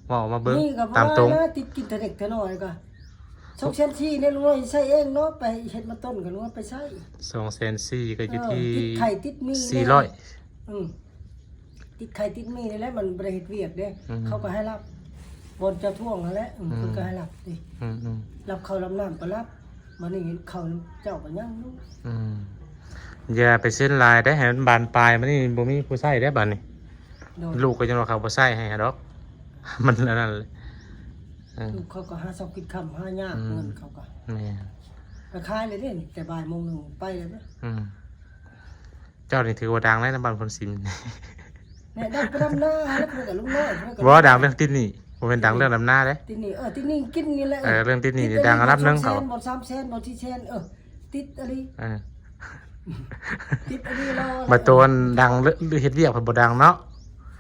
ເວົ້າອອກມາເບິ່ງ ຕາມຕົງ ຕິດກິນເທື່ອເລັກເທື່ອນ້ອຍກໍ ສອງແສນສີ່ ນີ້ລຸງນ້ອຍໃຊ້ເອງເນາະ ໄປເຮັດມາຕົ້ນກໍລຸງນ້ອຍໄປໃຊ້ ສອງແສນສີ່ ກໍຢູ່ທີ່ ເອີ ຕິດໄຂ້ຕິດມີ ສີ່ຮ້ອຍ ອືມ ຕິດໄຂ້ຕິດມີນີ້ແຫຼະ ມັນບໍ່ໄດ້ເຮັດວຽກເດ້ ອືມ ເຂົາກໍໃຫ້ລັບ ບ່ອນເຈົ້າທວງຫັ້ນແຫຼະ ອືມ ອືມ ເພິ່ນກໍໃຫ້ລັບຕິ ອືມໆ ລັບເຂົ້າລັບນ້ຳກໍລັບ ບາດນີ້ເຂົ້າເຈົ້າກໍຍັງຢູ່ ອືມ ຢ່າໄປເຊັນຫຼາຍເດ້ ໃຫ້ມັນບານປາຍ ບາດນີ້ບໍ່ມີຜູ້ໃຊ້ເດ້ບາດນີ້ ໂດຍ ລູກກໍຍັງວ່າເຂົາບໍ່ໃຊ້ໃຫ້ດອກ ມັນອັນນັ້ນແຫຼະ ເອີ ລູກເຂົາກໍຫາເຊົ້າກິນຄ່ຳ ຫາຍາກ ອືມ ເງິນເຂົາກໍ ແມ່ນ ກໍຂາຍເລີຍເດ້ ແຕ່ບ່າຍໂມງໜຶ່ງໄປແລ້ວເດ້ ອືມ ເຈົ້ານີ້ຖືວ່າດັງໃນນຳບ້ານໂພນຊິມ ແມ່ນ ດັງໄປດຳນາແລ້ວ ເພິ່ນກໍລຸງນ້ອຍ ເພິ່ນກໍ ບໍ່ ດັງເລື່ອງຕິດໜີ້ ບໍ່ແມ່ນດັງເລື່ອງດຳນາເດ້ ຕິດໜີ້ ເອີ ຕິດໜີ້ກິນນີ້ແຫຼະ ເອີ ເລື່ອງຕິດໜີ້ນີ້ດັງອັນດັບໜຶ່ງເຂົາ ສອງແສນ ບໍ່ ສາມແສນ ບໍ່ ສີ່ແສນ ເອີ ຕິດອີ່ຫຼີ ເອີ ຕິດອີ່ຫຼີ ແລ້ວ ບາດໂຕອັນດັງເລື່ອງເຮັດວຽກເພິ່ນບໍ່ດັງເນາະ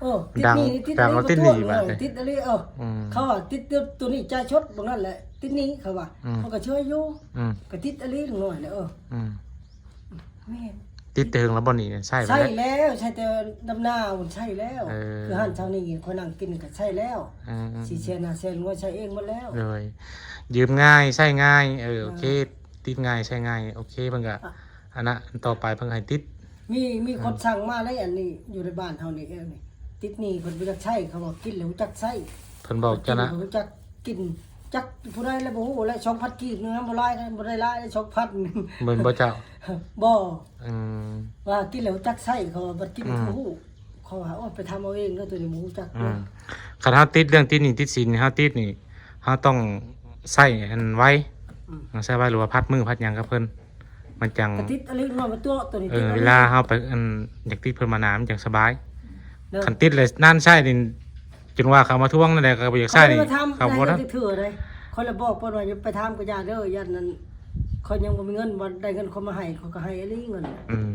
ເອີ ຕິດໜີ້ ຕິດອີ່ຫຼີ ຕິດອີ່ຫຼີ ເອີ ອືມ ເຂົາວ່າຕິດໂຕນີ້ຈ່າຍຊົດ ບໍ່ນັ້ນແຫຼະ ຕິດໜີ້ ເຂົາວ່າ ອືມ ເຂົາກໍເຊີຍຢູ່ ອືມ ກໍຕິດອີ່ຫຼີໜ້ອຍແຫຼະ ເອີ ອືມ ແມ່ນ ຕິດແຕ່ເຖິງແລ້ວບໍ່ນີ້ ໃຊ້ ໃຊ້ແລ້ວ ໃຊ້ແຕ່ດຳນາພຸ້ນ ໃຊ້ແລ້ວ ເອີ ຄືຮ້ານເຈົ້ານີ້ຂ້ອຍນັ່ງກິນກໍໃຊ້ແລ້ວ ອືມໆໆ ສີ່ແສນ ຫ້າແສນ ງວດໃຊ້ເອງໝົດແລ້ວ ໂດຍ ຢືມງ່າຍ ໃຊ້ງ່າຍ ເອີ ເອີ ໂອເຄ ຕິດງ່າຍ ໃຊ້ງ່າຍ ໂອເຄ ເພິ່ນກໍ ອະ ອັນນະ ອັນຕໍ່ໄປເພິ່ນໃຫ້ຕິດ ມີ ມີ ອືມ ຄົນສັ່ງມາໃນອັນນີ້ ຢູ່ໃນບ້ານເຮົານີ້ ເອີ ນີ້ ຕິດໜີ້ ເພິ່ນບໍ່ຢາກໃຊ້ ເຂົາວ່າກິນແລ້ວຮູ້ຈັກໃຊ້ ເພິ່ນບອກເຈົ້ານະ ກິນແລ້ວຮູ້ຈັກ ກິນຈັກຜູ້ໃດແລ້ວບໍ່ຮູ້ແລ້ວ ສອງພັນກີບໜຶ່ງນະ ບໍ່ຫຼາຍ ບໍ່ໄດ້ຫຼາຍ ສອງພັນ ແມ່ນບໍ່ເຈົ້າ? ບໍ່ ອືມ ວ່າກິນແລ້ວຮູ້ຈັກໃຊ້ ເຂົາວ່າບໍ່ກິນ ອືມ ບໍ່ຮູ້ ເຂົາວ່າ ໂອ້ຍ ໄປທຳເອົາເອງເດີ ໂຕນີ້ບໍ່ຮູ້ຈັກ ອືມ ເດີ ຄັນເຮົາຕິດເລື່ອງຕິດໜີ້ຕິດສິນ ເຮົາຕິດນີ້ ເຮົາຕ້ອງໃຊ້ໃຫ້ໄວ ອືມ ໃຊ້ໄວ ຫຼືວ່າພັດມື້ພັດຫຍັງກັບເພິ່ນ ມັນຈັ່ງ ກໍຕິດອີ່ຫຼີເນາະ ມັນຕົວະໂຕນີ້ ເອີ ຕິດອີ່ຫຼີ ເວລາເຮົາໄປ ອັນ ຢາກຕິດເພິ່ນມານາ ມັນຈັ່ງສະບາຍ ເນາະ ຄັນຕິດແລ້ວນານໃຊ້ນີ້ ຈົນວ່າເຂົາມາທວງນັ້ນແຫຼະ ເຂົາບໍ່ຢາກໃຊ້ນີ້ ເຂົາບໍ່ໄດ້ມາຖາມ ເຂົາບໍ່ໄດ້ ເທື່ອໃດ ຂ້ອຍລະບອກເພິ່ນວ່າ ຢ່າໄປຖາມກໍຢ່າເດີ ຢ້ານນັ້ນ ຂ້ອຍຍັງບໍ່ມີເງິນ ບໍ່ໄດ້ເງິນເຂົາມາໃຫ້ ຂ້ອຍກໍໃຫ້ອີ່ຫຼີເງິນ ອືມ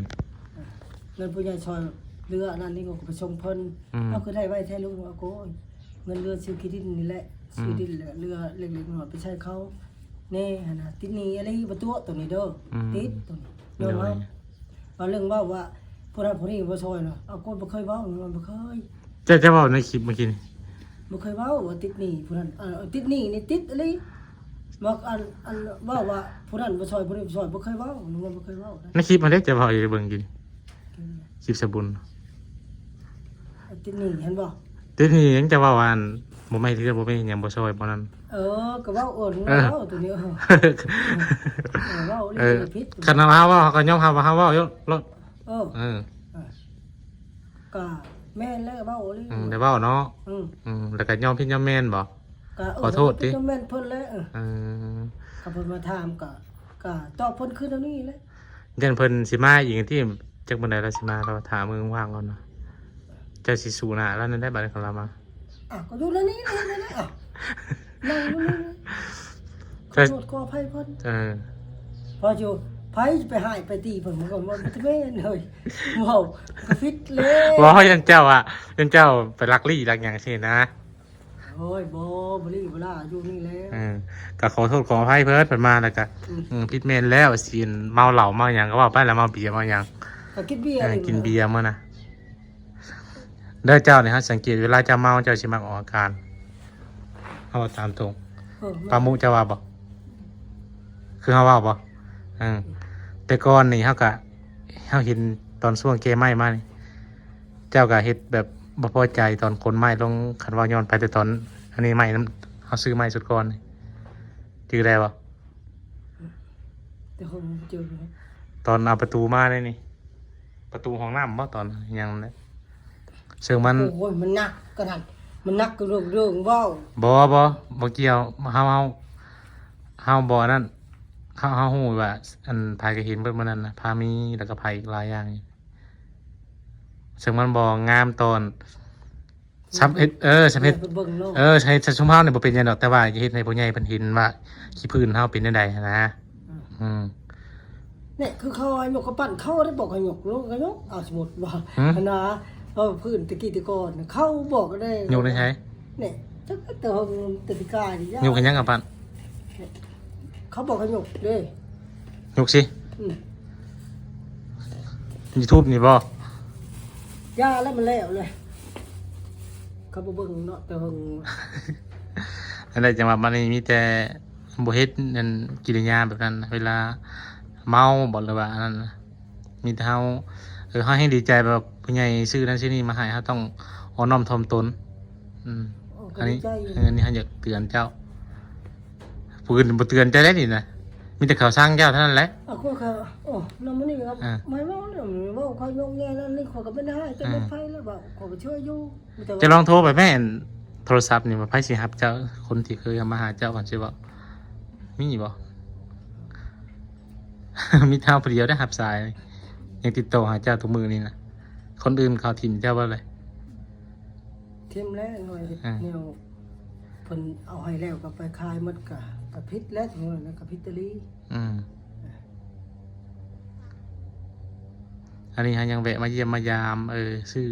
ເງິນຜູ້ໃຫຍ່ຊ່ອຍເຫຼືອອັນນັ້ນນີ້ ຂ້ອຍກໍໄປສົ່ງເພິ່ນ ອືມ ເອົາ ຄືໄດ້ໄວແທ້ລຸງ ວ່າ ໂອ້ຍ ເງິນເດືອນຊື້ຂີ້ດິນນີ້ແຫຼະ ຊື້ດິນ ອືມ ເຫຼືອ ເຫຼືອເລັກໆນ້ອຍໆໄປໃຫ້ເຂົາແດ່ຫັ້ນນະ. ຕິດໜີ້ອີ່ຫຼີບໍ່ຕົວະໂຕນີ້ເດີ. ອືມ ຕິດໂຕນີ້ ໂດຍ ຍອມຮັບ. ວ່າເລື່ອງເວົ້າວ່າຜູ້ນັ້ນຜູ້ນີ້ບໍ່ຊ່ອຍນະ ເອົາ ກໍບໍ່ເຄີຍເວົ້າ ມັນບໍ່ເຄີຍ. ເຈົ້າ ເຈົ້າເວົ້າໃນຄລິບເມື່ອກີ້ນີ້ ບໍ່ເຄີຍເວົ້າວ່າຕິດໜີ້ຜູ້ນັ້ນ ເອີ ຕິດໜີ້ນີ້ຕິດອີ່ຫຼີ. ວ່າອັນ ອັນເວົ້າວ່າຜູ້ນັ້ນບໍ່ຊ່ອຍ ຜູ້ນີ້ບໍ່ຊ່ອຍ ບໍ່ເຄີຍເວົ້າ ມັນບໍ່ເຄີຍເວົ້ານະ. ໃນຄລິບຫັ້ນເດ້ ເຈົ້າເວົ້າຢູ່ເບິ່ງກິນ ຄລິບສະບຸນ ຕິດໜີ້ຫັ້ນບໍ່? ຕິດໜີ້ຫຍັງ ເຈົ້າເວົ້າວ່າອັນ ບໍ່ແມ່ນເທື່ອ ບໍ່ແມ່ນຫຍັງ ບໍ່ຊ່ອຍບໍ່ນັ້ນ. ເອີ ກໍເວົ້າ ເອີ ເອີ ເວົ້າຕົວນີ້ ເອີ ເອີ ເວົ້າ ເອີ ຜິດ. ຄັນເຮົາເວົ້າ ເຮົາກໍຍອມຮັບວ່າເຮົາເວົ້າຢູ່ໂລດ. ເອີ ເອີ ເອີ ກໍແມ່ນແລ້ວ ເວົ້າອີ່ຫຼີ. ອືມ ໄດ້ເວົ້າເນາະ. ອືມ ອືມ ແລ້ວກໍຍອມຜິດຍອມແມ່ນບໍ່? ກໍ ເອີ ຂໍໂທດຕິ ຍອມຜິດຍອມແມ່ນເພິ່ນແຫຼະ. ເອີ ເອີ ກໍເພິ່ນມາຖາມ ກໍ ກໍຕອບເພິ່ນຄືແນວນີ້ແຫຼະ. ຢ້ານເພິ່ນຊິມາອີກຕິ ຈັກມື້ໃດລາວຊິມາ ລາວຖ້າມື້ວ່າງກ່ອນນະ. ເຈົ້າຊິສູ້ໜ້າລາວນັ້ນໄດ້ ບາດນີ້ຄັນລາວມາ. ອ້າວ ກໍຢູ່ໃນນີ້ ໃນນີ້ ອ້າວ ນັ່ງຢູ່ນີ້ ຂໍໂທດຂໍອະໄພເພິ່ນ. ເອີ ພໍຢູ່ ໃຜຊິໄປຮ້າຍໄປຕີເພິ່ນ ມັນກໍບໍ່ແມ່ນເຮີ້ຍ ເວົ້າກໍຜິດແລ້ວ. ບໍ່ ຢ້ານເຈົ້າອະ ຢ້ານເຈົ້າໄປລັກລີ້ລັກຫຍັງຊີ້ນະ. ໂອ້ຍ ບໍ່ ບໍ່ລີ້ບໍ່ລາ ຢູ່ນີ້ແຫຼະ. ເອີ ກໍຂໍໂທດຂໍອະໄພເພິ່ນ ເພິ່ນມາແລ້ວກໍ ອືມ ອືມ ຜິດແມ່ນແລ້ວ ຊິເມົາເຫຼົ້າເມົາຫຍັງກໍເວົ້າໄປ ແລ້ວເມົາເບຍເມົາຫຍັງ ກໍກິນເບຍ ເອີ ກິນເບຍມື້ນະ. ເດີເຈົ້ານີ້ ເຮົາສັງເກດເວລາເຈົ້າເມົາ ເຈົ້າຊິມັກອອກອາການ. ເຮົາເວົ້າຕາມຕົງ. ເອີ ປາໂມະເຈົ້າວ່າບໍ່? ຄືເຮົາເວົ້າບໍ່? ເອີ ແຕ່ກ່ອນນີ້ເຮົາກະ ເຮົາເຫັນຕອນຊ່ວງແກ່ໄມ້ມານີ້ ເຈົ້າກະເຮັດແບບບໍ່ພໍໃຈຕອນຂົນໄມ້ລົງ ຄັນເວົ້າຍ້ອນໄປແຕ່ຕອນອັນນີ້ໄມ້ນຳ ເຮົາຊື້ໄມ້ຊຸດກ່ອນນີ້ ຈື່ໄດ້ບໍ່? ແຕ່ເຮົາບໍ່ເຈີ ຕອນເອົາປະຕູມາເດ້ນີ້ ປະຕູຫ້ອງນ້ຳບໍ່ ຕອນຫຍັງນັ້ນແຫຼະ ເຊິ່ງມັນ ໂອ້ຍ ມັນໜັກກະນັ້ນ ມັນໜັກກະເລື່ອງເວົ້າ. ບໍ່ ບໍ່ ບໍ່ກ່ຽວ ເຮົາ ເຮົາ ເຮົາບໍ່ອັນນັ້ນ ເຮົາ ເຮົາຮູ້ວ່າ ອັນ ໃຜກະເຫັນເບິດມື້ນັ້ນນະ ພາມີ ແລ້ວກະໃຜອີກຫຼາຍຢ່າງ ເຊິ່ງມັນບໍ່ງາມຕອນ ສຳເຮັດ ເອີ ສຳເຮັດ ເອີ ເອີ ໃຫ້ ຊຸມເຮົານີ້ບໍ່ເປັນຫຍັງດອກ ແຕ່ວ່າຈະເຮັດໃຫ້ຜູ້ໃຫຍ່ເພິ່ນເຫັນວ່າຂີ້ພື້ນເຮົາເປັນແນວໃດຫັ້ນນະ. ອືມ ອືມ ນີ້ຄືເຂົາໃຫ້ຍົກກຳປັ້ນ ເຂົາໄດ້ບອກໃຫ້ຍົກ ຍົກກໍຍົກ ເອົາ ສົມມຸດວ່າ ຫືມ ຫັ້ນນະ ເອີ ພື້ນແຕ່ກີ້ແຕ່ກ່ອນ ເຂົາບອກໄດ້ ຍົກໄດ້ໃສ ນີ້ ຈັກແຕ່ເຮົາແຕ່ປີກາຍນີ້ ຍົກເຮັດຫຍັງກຳປັ້ນ? ເຂົາບອກໃຫ້ຍົກເດ້ ຍົກຊິ ອືມ ຢູທູບນີ້ບໍ່? ຢ່າແລ້ວ ມັນແລ້ວເລີຍ ເຂົາບໍ່ເບິ່ງເນາະ ແຕ່ເບິ່ງ ອັນໃດ ຈັງຫວະມານີ້ມີແຕ່ບໍ່ເຮັດ ອັນ ກິລິຍາແບບນັ້ນ ເວລາເມົາບໍ ຫຼືວ່າອັນນັ້ນ ມີແຕ່ເຮົາ ເອີ ເຮົາແຮ່ງດີໃຈແບບຜູ້ໃຫຍ່ຊື້ນັ້ນຊື້ນີ້ມາໃຫ້ ເຮົາຕ້ອງອ່ອນນ້ອມຖ່ອມຕົນ. ອືມ ໂອ້ ອັນນີ້ ກໍດີໃຈຢູ່ ເອີ ອັນນີ້ເຮົາຢາກເຕືອນເຈົ້າ ຜູ້ອື່ນບໍ່ເຕືອນເຈົ້າໄດ້ນີ້ນະ ມີແຕ່ເຂົາສັ່ງເຈົ້າເທົ່ານັ້ນແຫຼະ. ເອົາ ຂ້ອຍກໍ ໂອ້ ນຳມື້ນີ້ກໍ ອ່າ ມາເວົ້າແລ້ວ ເວົ້າຂ້ອຍຍົກແຍ່ນັ້ນນີ້ ຂ້ອຍກໍບໍ່ໄດ້ຮ້າຍແຕ່ ອ່າ ໃຜແລ້ວ ເວົ້າ ຂ້ອຍກໍເຊື່ອຢູ່ ມີແຕ່ວ່າ ຈະລອງໂທໄປແມ່ນ ໂທລະສັບນີ້ວ່າໃຜຊິຮັບເຈົ້າ ຄົນທີ່ເຄີຍເຂົ້າມາຫາເຈົ້າ ເພິ່ນຊິເວົ້າ ມີບໍ່? ມີແຕ່ເຮົາຜູ້ດຽວໄດ້ຮັບສາຍ ຍັງຕິດຕໍ່ຫາເຈົ້າທຸກມື້ນີ້ນະ ຄົນອື່ນເຂົາຖິ້ມເຈົ້າເບິດເລີຍ. ຖິ້ມແລ້ວ ໜ່ວຍ ອ່າ ແນວເພິ່ນເອົາໃຫ້ແລ້ວກໍໄປຂາຍໝົດ ກໍ ກໍຜິດແລ້ວ ຖືວ່ານັ້ນກໍຜິດອີ່ຫຼີ. ອືມ ອັນນີ້ເຮົາຍັງແວະມາຢ້ຽມມາຢາມ ເອີ ຊື້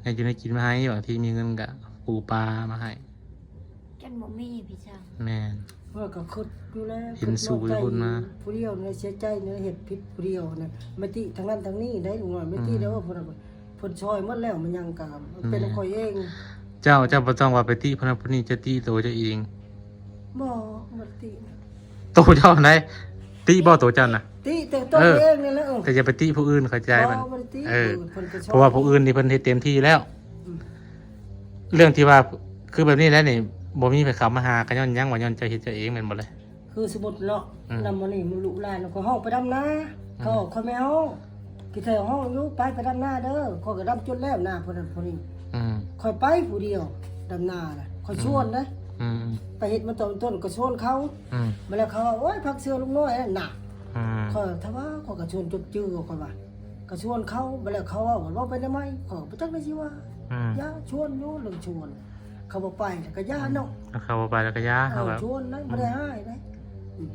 ແນວຢູ່ແນວກິນມາໃຫ້ ບາງທີມີເງິນກໍປູປາມາໃຫ້. ຈົນບໍ່ມີພີ່ຊ່າງ. ແມ່ນ ຂ້ອຍກໍຄິດຢູ່ແລ້ວ ເຫັນສູ້ຢູ່ພຸ້ນມາ ຜູ້ດຽວນະ ເສຍໃຈນະ ເຮັດຜິດຜູ້ດຽວນະ ມາຕິທາງນັ້ນທາງນີ້ໄດ້ ແມ່ຕິເດີ ອືມ ເພິ່ນ ເພິ່ນຊ່ອຍໝົດແລ້ວ ມັນຫຍັງກໍເປັນ ແມ່ນ ຂ້ອຍເອງ. ເຈົ້າ ເຈົ້າບໍ່ຕ້ອງວ່າໄປຕິຜູ້ນັ້ນຜູ້ນີ້ ເຈົ້າຕິໂຕເຈົ້າເອງ. ບໍ່ ບໍ່ໄດ້ຕິ ໂຕເຈົ້າໃດ ຕິບໍ່ໂຕເຈົ້ານະ? ຕິແຕ່ໂຕເອງນີ້ແຫຼະ ເອີ ແຕ່ຢ່າໄປຕິຜູ້ອື່ນ ເຂົ້າໃຈມັນ ບໍ່ໄດ້ຕິ ເອີ ຜູ້ອື່ນ ເພິ່ນກໍຊ່ອຍ ເພາະວ່າຜູ້ອື່ນນີ້ເພິ່ນເຮັດເຕັມທີ່ແລ້ວ. ອືມ ເລື່ອງທີ່ວ່າຄືແບບນີ້ແຫຼະນີ້ ບໍ່ມີໃຜເຂົ້າມາຫາ ກໍຍ້ອນຫຍັງ ວ່າຍ້ອນເຈົ້າເຮັດເຈົ້າເອງແມ່ນບໍ່ລະ? ຄືສົມມຸດເນາະ ອືມ ນຳມື້ນີ້ລູກຫຼານຂ້ອຍຮ້ອງໄປດຳນາ ອືມ ເຂົາ ຂ້ອຍແມ່ຮ້ອງ ກິນແທ້ຮ້ອງຢູ່ ໄປ ໄປດຳນາເດີ ຂ້ອຍກໍດຳຈົນແລ້ວນາ ຜູ້ນັ້ນຜູ້ນີ້ ອືມ ຂ້ອຍໄປຜູ້ດຽວ ດຳນານະ ຂ້ອຍຊວນເດ້ ອືມ ໄປເຮັດມາຕອນຕົ້ນກໍຊວນເຂົາ ອືມ ມາແລ້ວເຂົາວ່າ ໂອ້ຍ ພັກເຊື່ອລຸງນ້ອຍນັ້ນນະ ອືມ ຂ້ອຍຖ້າວ່າ ຂ້ອຍກໍຊວນຈົດຈື່ ຂ້ອຍວ່າ ກໍຊວນເຂົາ ມາແລ້ວເຂົາເວົ້າ ເວົ້າໄປໄດ້ໄໝ ຂ້ອຍກໍບໍ່ຈັກໄດ້ຊິວ່າ ອືມ ຢ່າຊວນຢູ່ ເລື່ອງຊວນ ເຂົາບໍ່ໄປແລ້ວກໍຢ່າເນາະ ອືມ ເຂົາບໍ່ໄປແລ້ວກໍຢ່າ ເອີ ເຂົາກໍຊວນນະ ອືມ ບໍ່ໄດ້ຮ້າຍເດ້ ອືມ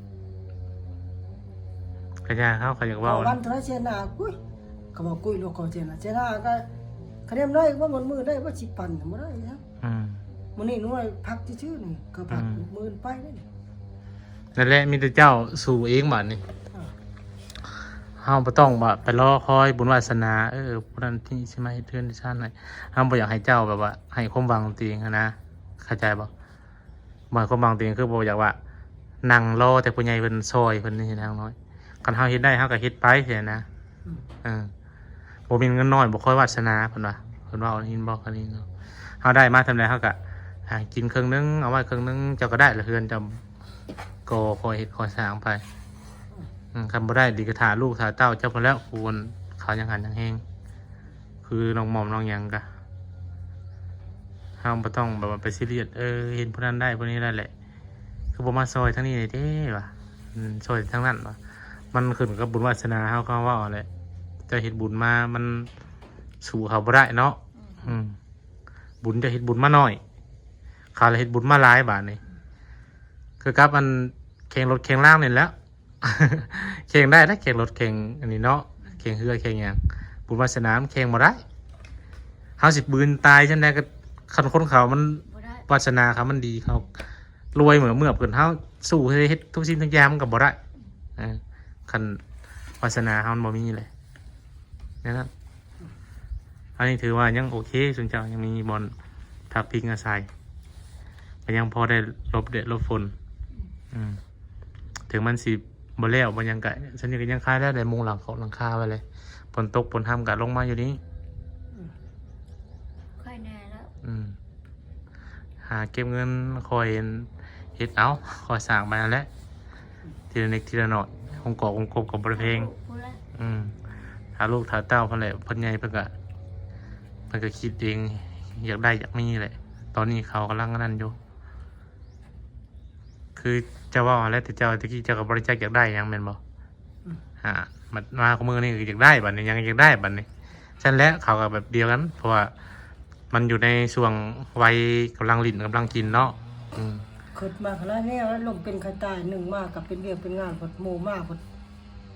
ກໍຢ່າເຂົາ ເຂົາຢາກເວົ້າ ເຂົາວັນເທົ່າໃດເສຍໜ້າ ອຸ້ຍ ເຂົາວ່າກຸ້ຍໂລກ ເຂົາເສຍໜ້າ ເສຍໜ້າກໍ ຄະແນນໄດ້ວ່າມັນມື້ໄດ້ວ່າສິບພັນ ບໍ່ໄດ້ແລ້ວ ອືມ ມື້ນີ້ນ້ອຍພັກຊື່ໆນີ້ ກໍພັກ ອືມ ມື້ອື່ນໄປເດ້. ນັ້ນແຫຼະ ມີແຕ່ເຈົ້າສູ້ເອງບາດນີ້. ເອີ ເຮົາບໍ່ຕ້ອງວ່າໄປລໍຄອຍບຸນວາສະໜາ ເອີ ຜູ້ນັ້ນທີ່ຊິມາເຮັດເຮືອນເຮັດຊານໃຫ້. ເຮົາບໍ່ຢາກໃຫ້ເຈົ້າແບບວ່າໃຫ້ຄວາມຫວັງຕົວເອງຫັ້ນນະ ເຂົ້າໃຈບໍ່? ໝາຍຄວາມຫວັງຕົວເອງຄືບໍ່ຢາກວ່ານັ່ງລໍແຕ່ຜູ້ໃຫຍ່ເພິ່ນຊ່ອຍເພິ່ນນີ້ນາງນ້ອຍ. ຄັນເຮົາເຮັດໄດ້ເຮົາກໍເຮັດໄປຊີ້ນະ. ອືມ ເອີ ບໍ່ມີເງິນນ້ອຍບໍ່ຄອຍວາສະໜາ ເພິ່ນວ່າ ເພິ່ນເວົ້າ ໄດ້ຍິນບໍ່? ເຄີຍໄດ້ຍິນບໍ່? ເຮົາໄດ້ມາສ່ຳໃດເຮົາກໍຫາກິນເຄິ່ງໜຶ່ງ ເອົາໄວ້ເຄິ່ງໜຶ່ງ ເຈົ້າກໍໄດ້ລະເຮືອນເຈົ້າ ກໍຄ່ອຍເຮັດຄ່ອຍສ້າງໄປ. ອືມ ຄັນບໍ່ໄດ້ດີກໍຖ້າລູກຖ້າເຕົ້າເຈົ້າພຸ້ນແຫຼ້ວ ຜູ້ເຂົາຍັງຫັນຍັງແຮງ ຄືນ້ອງໝອມນ້ອງຫຍັງກະ ເຮົາບໍ່ຕ້ອງແບບວ່າໄປຊີຣຽສ ເອີ ເຫັນຜູ້ນັ້ນໄດ້ຜູ້ນີ້ໄດ້ແຫຼະ ຄືບໍ່ມາຊ່ອຍທາງນີ້ແດ່ເດ້ວ່າ ອືມ ຊ່ອຍທາງນັ້ນວ່າ ມັນຂຶ້ນກັບບຸນວາສະໜາເຮົາ ເຂົາເວົ້າແຫຼະ ເຈົ້າເຮັດບຸນມາມັນສູ້ເຂົາບໍ່ໄດ້ເນາະ. ອືມ ອືມ ບຸນເຈົ້າເຮັດບຸນມາໜ້ອຍ ເຂົາລະເຮັດບຸນມາຫຼາຍບາດນີ້ ຄືກັບອັນແຂ່ງລົດແຂ່ງລາງນີ້ແຫຼະ. ແຂ່ງໄດ້ນະ ແຂ່ງລົດແຂ່ງອັນນີ້ເນາະ ແຂ່ງເຮືອແຂ່ງຫຍັງ ບຸນວາສະໜາມັນແຂ່ງບໍ່ໄດ້. ເຮົາຊິບືນຕາຍຈັ່ງໃດກໍ ຄັນຄົນເຂົາມັນ ບໍ່ໄດ້ ວາສະໜາເຂົາມັນດີ ເຂົາລວຍເໝືອນເມືອບຂຶ້ນ ເຮົາສູ້ໃຫ້ເຮັດທຸກສິ່ງທຸກຢ່າງມັນກໍບໍ່ໄດ້. ເອີ ຄັນວາສະໜາເຮົາມັນບໍ່ມີແຫຼະ ແນວນັ້ນ. ອັນນີ້ຖືວ່າຍັງໂອເຄ ຊຸມເຈົ້າຍັງມີບ່ອນພັກພິງອາໄສ ກໍຍັງພໍໄດ້ຫຼົບແດດຫຼົບຝົນ. ອືມ ເຖິງມັນຊິບໍ່ແລ້ວບໍ່ຫຍັງກະ ຊັ້ນນີ້ກໍຍັງຄາຍໄດ້ ໄດ້ມຸງຫຼັງຄອກຫຼັງຄາໄວ້ແລ້ວ ຝົນຕົກຝົນຫ້ຳກະລົງມາຢູ່ນີ້. ອືມ ຄ່ອຍແນ່ແລ້ວ. ອືມ ຫາເກັບເງິນຄ່ອຍເຮັດເອົາ ຄ່ອຍສ້າງໄປຫັ້ນແຫຼະ ທີລະເລັກທີລະນ້ອຍ ຫົງກອກຫົງກົບກໍບໍ່ໄດ້ແພງ. ພຸ້ນແຫຼະ. ອືມ ຖ້າລູກຖ້າເຕົ້າພຸ້ນແຫຼະ ເພິ່ນໃຫຍ່ເພິ່ນກະ ເພິ່ນກະຄິດເອງ ຢາກໄດ້ຢາກມີແຫຼະ. ຕອນນີ້ເຂົາກຳລັງອັນນັ້ນຢູ່ ຄືເຈົ້າເວົ້າຫັ້ນແຫຼະ ແຕ່ເຈົ້າ ແຕ່ກີ້ເຈົ້າກໍບໍ່ໄດ້ຈັກຢາກໄດ້ຫຍັງແມ່ນບໍ່? ອືມ ຫາ ມາ ມາຄຸມື້ນີ້ກໍຢາກໄດ້ບາດນີ້ ຫຍັງກໍຢາກໄດ້ບາດນີ້. ຊັ້ນແຫຼະ ເຂົາກໍແບບດຽວກັນ ເພາະວ່າມັນຢູ່ໃນຊ່ວງໄວກຳລັງຫຼິ້ນກຳລັງກິນເນາະ. ອືມ ຄິດມາຂະໜາດນີ້ແລ້ວ ລົມເປັນໄຂ້ຕາຍ ໜຶ່ງມາກໍເປັນວຽກເປັນງານ ເພິ່ນ ໝູ່ມາເພິ່ນ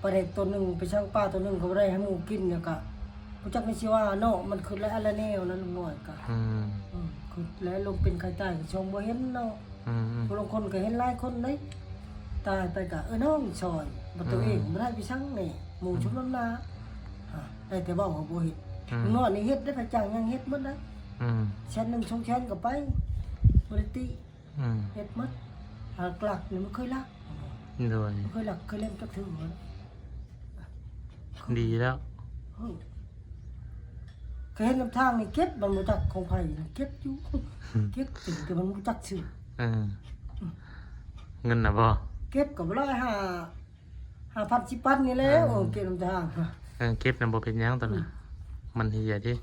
ປາແດກໂຕໜຶ່ງ ໄປຊັ່ງປາໂຕໜຶ່ງກໍບໍ່ໄດ້ໃຫ້ໝູ່ກິນ ແລ້ວກໍບໍ່ຈັກແນວຊິວ່າເນາະ. ມັນຄິດຫຼາຍອັນຫຼາຍແນວນະ ລຸງນ້ອຍກໍ ອືມ ອືມ ຄິດແລ້ວ ລົມເປັນໄຂ້ຕາຍກໍຊ່ອງບໍ່ເຫັນເນາະ. ອືມ ຜູ້ລາງຄົນກໍເຫັນຫຼາຍຄົນເດ້ ຕາຍໄປກໍເອີ້ນນ້ອງຊ່ອຍ ບັດຕົວເອງ ອືມ ບໍ່ໄດ້ໄປຊັ່ງແນ່ ໝູ່ ອືມ ຊຸມນ້ຳໜ້າ ຫາ ໄດ້ແຕ່ເວົ້າກໍບໍ່ເຮັດ. ອືມ ລຸງນ້ອຍນີ້ເຮັດໄດ້ ໄປຈ້າງຫຍັງເຮັດໝົດນະ. ອືມ ແສນໜຶ່ງ ສອງແສນກໍໄປ ບໍ່ໄດ້ຕິ. ອືມ ເຮັດໝົດ ຫຼັກໆນີ້ບໍ່ເຄີຍລັກ. ໂດຍ ບໍ່ເຄີຍລັກເຄີຍເຫຼັ້ນຈັກເທື່ອ. ດີແລ້ວ. ເອີ ເຄີຍເຫັນນຳທາງນີ້ເກັບ ມັນບໍ່ຈັກຂອງໃຜ ເກັບຢູ່ ເກັບເປັນ ແຕ່ມັນບໍ່ຈັກຊື່. ເອີ ເງິນນະບໍ່ ເກັບກໍບໍ່ຫຼາຍ ຫ້າ ຫ້າພັນ ສິບພັນນີ້ແຫຼະ. ເອີ ໂອ້ ເກັບນຳທາງ ເອີ ເກັບນະບໍ່ເປັນຫຍັງຕອນນັ້ນ ອືມ ມັນເຫຍເດ້.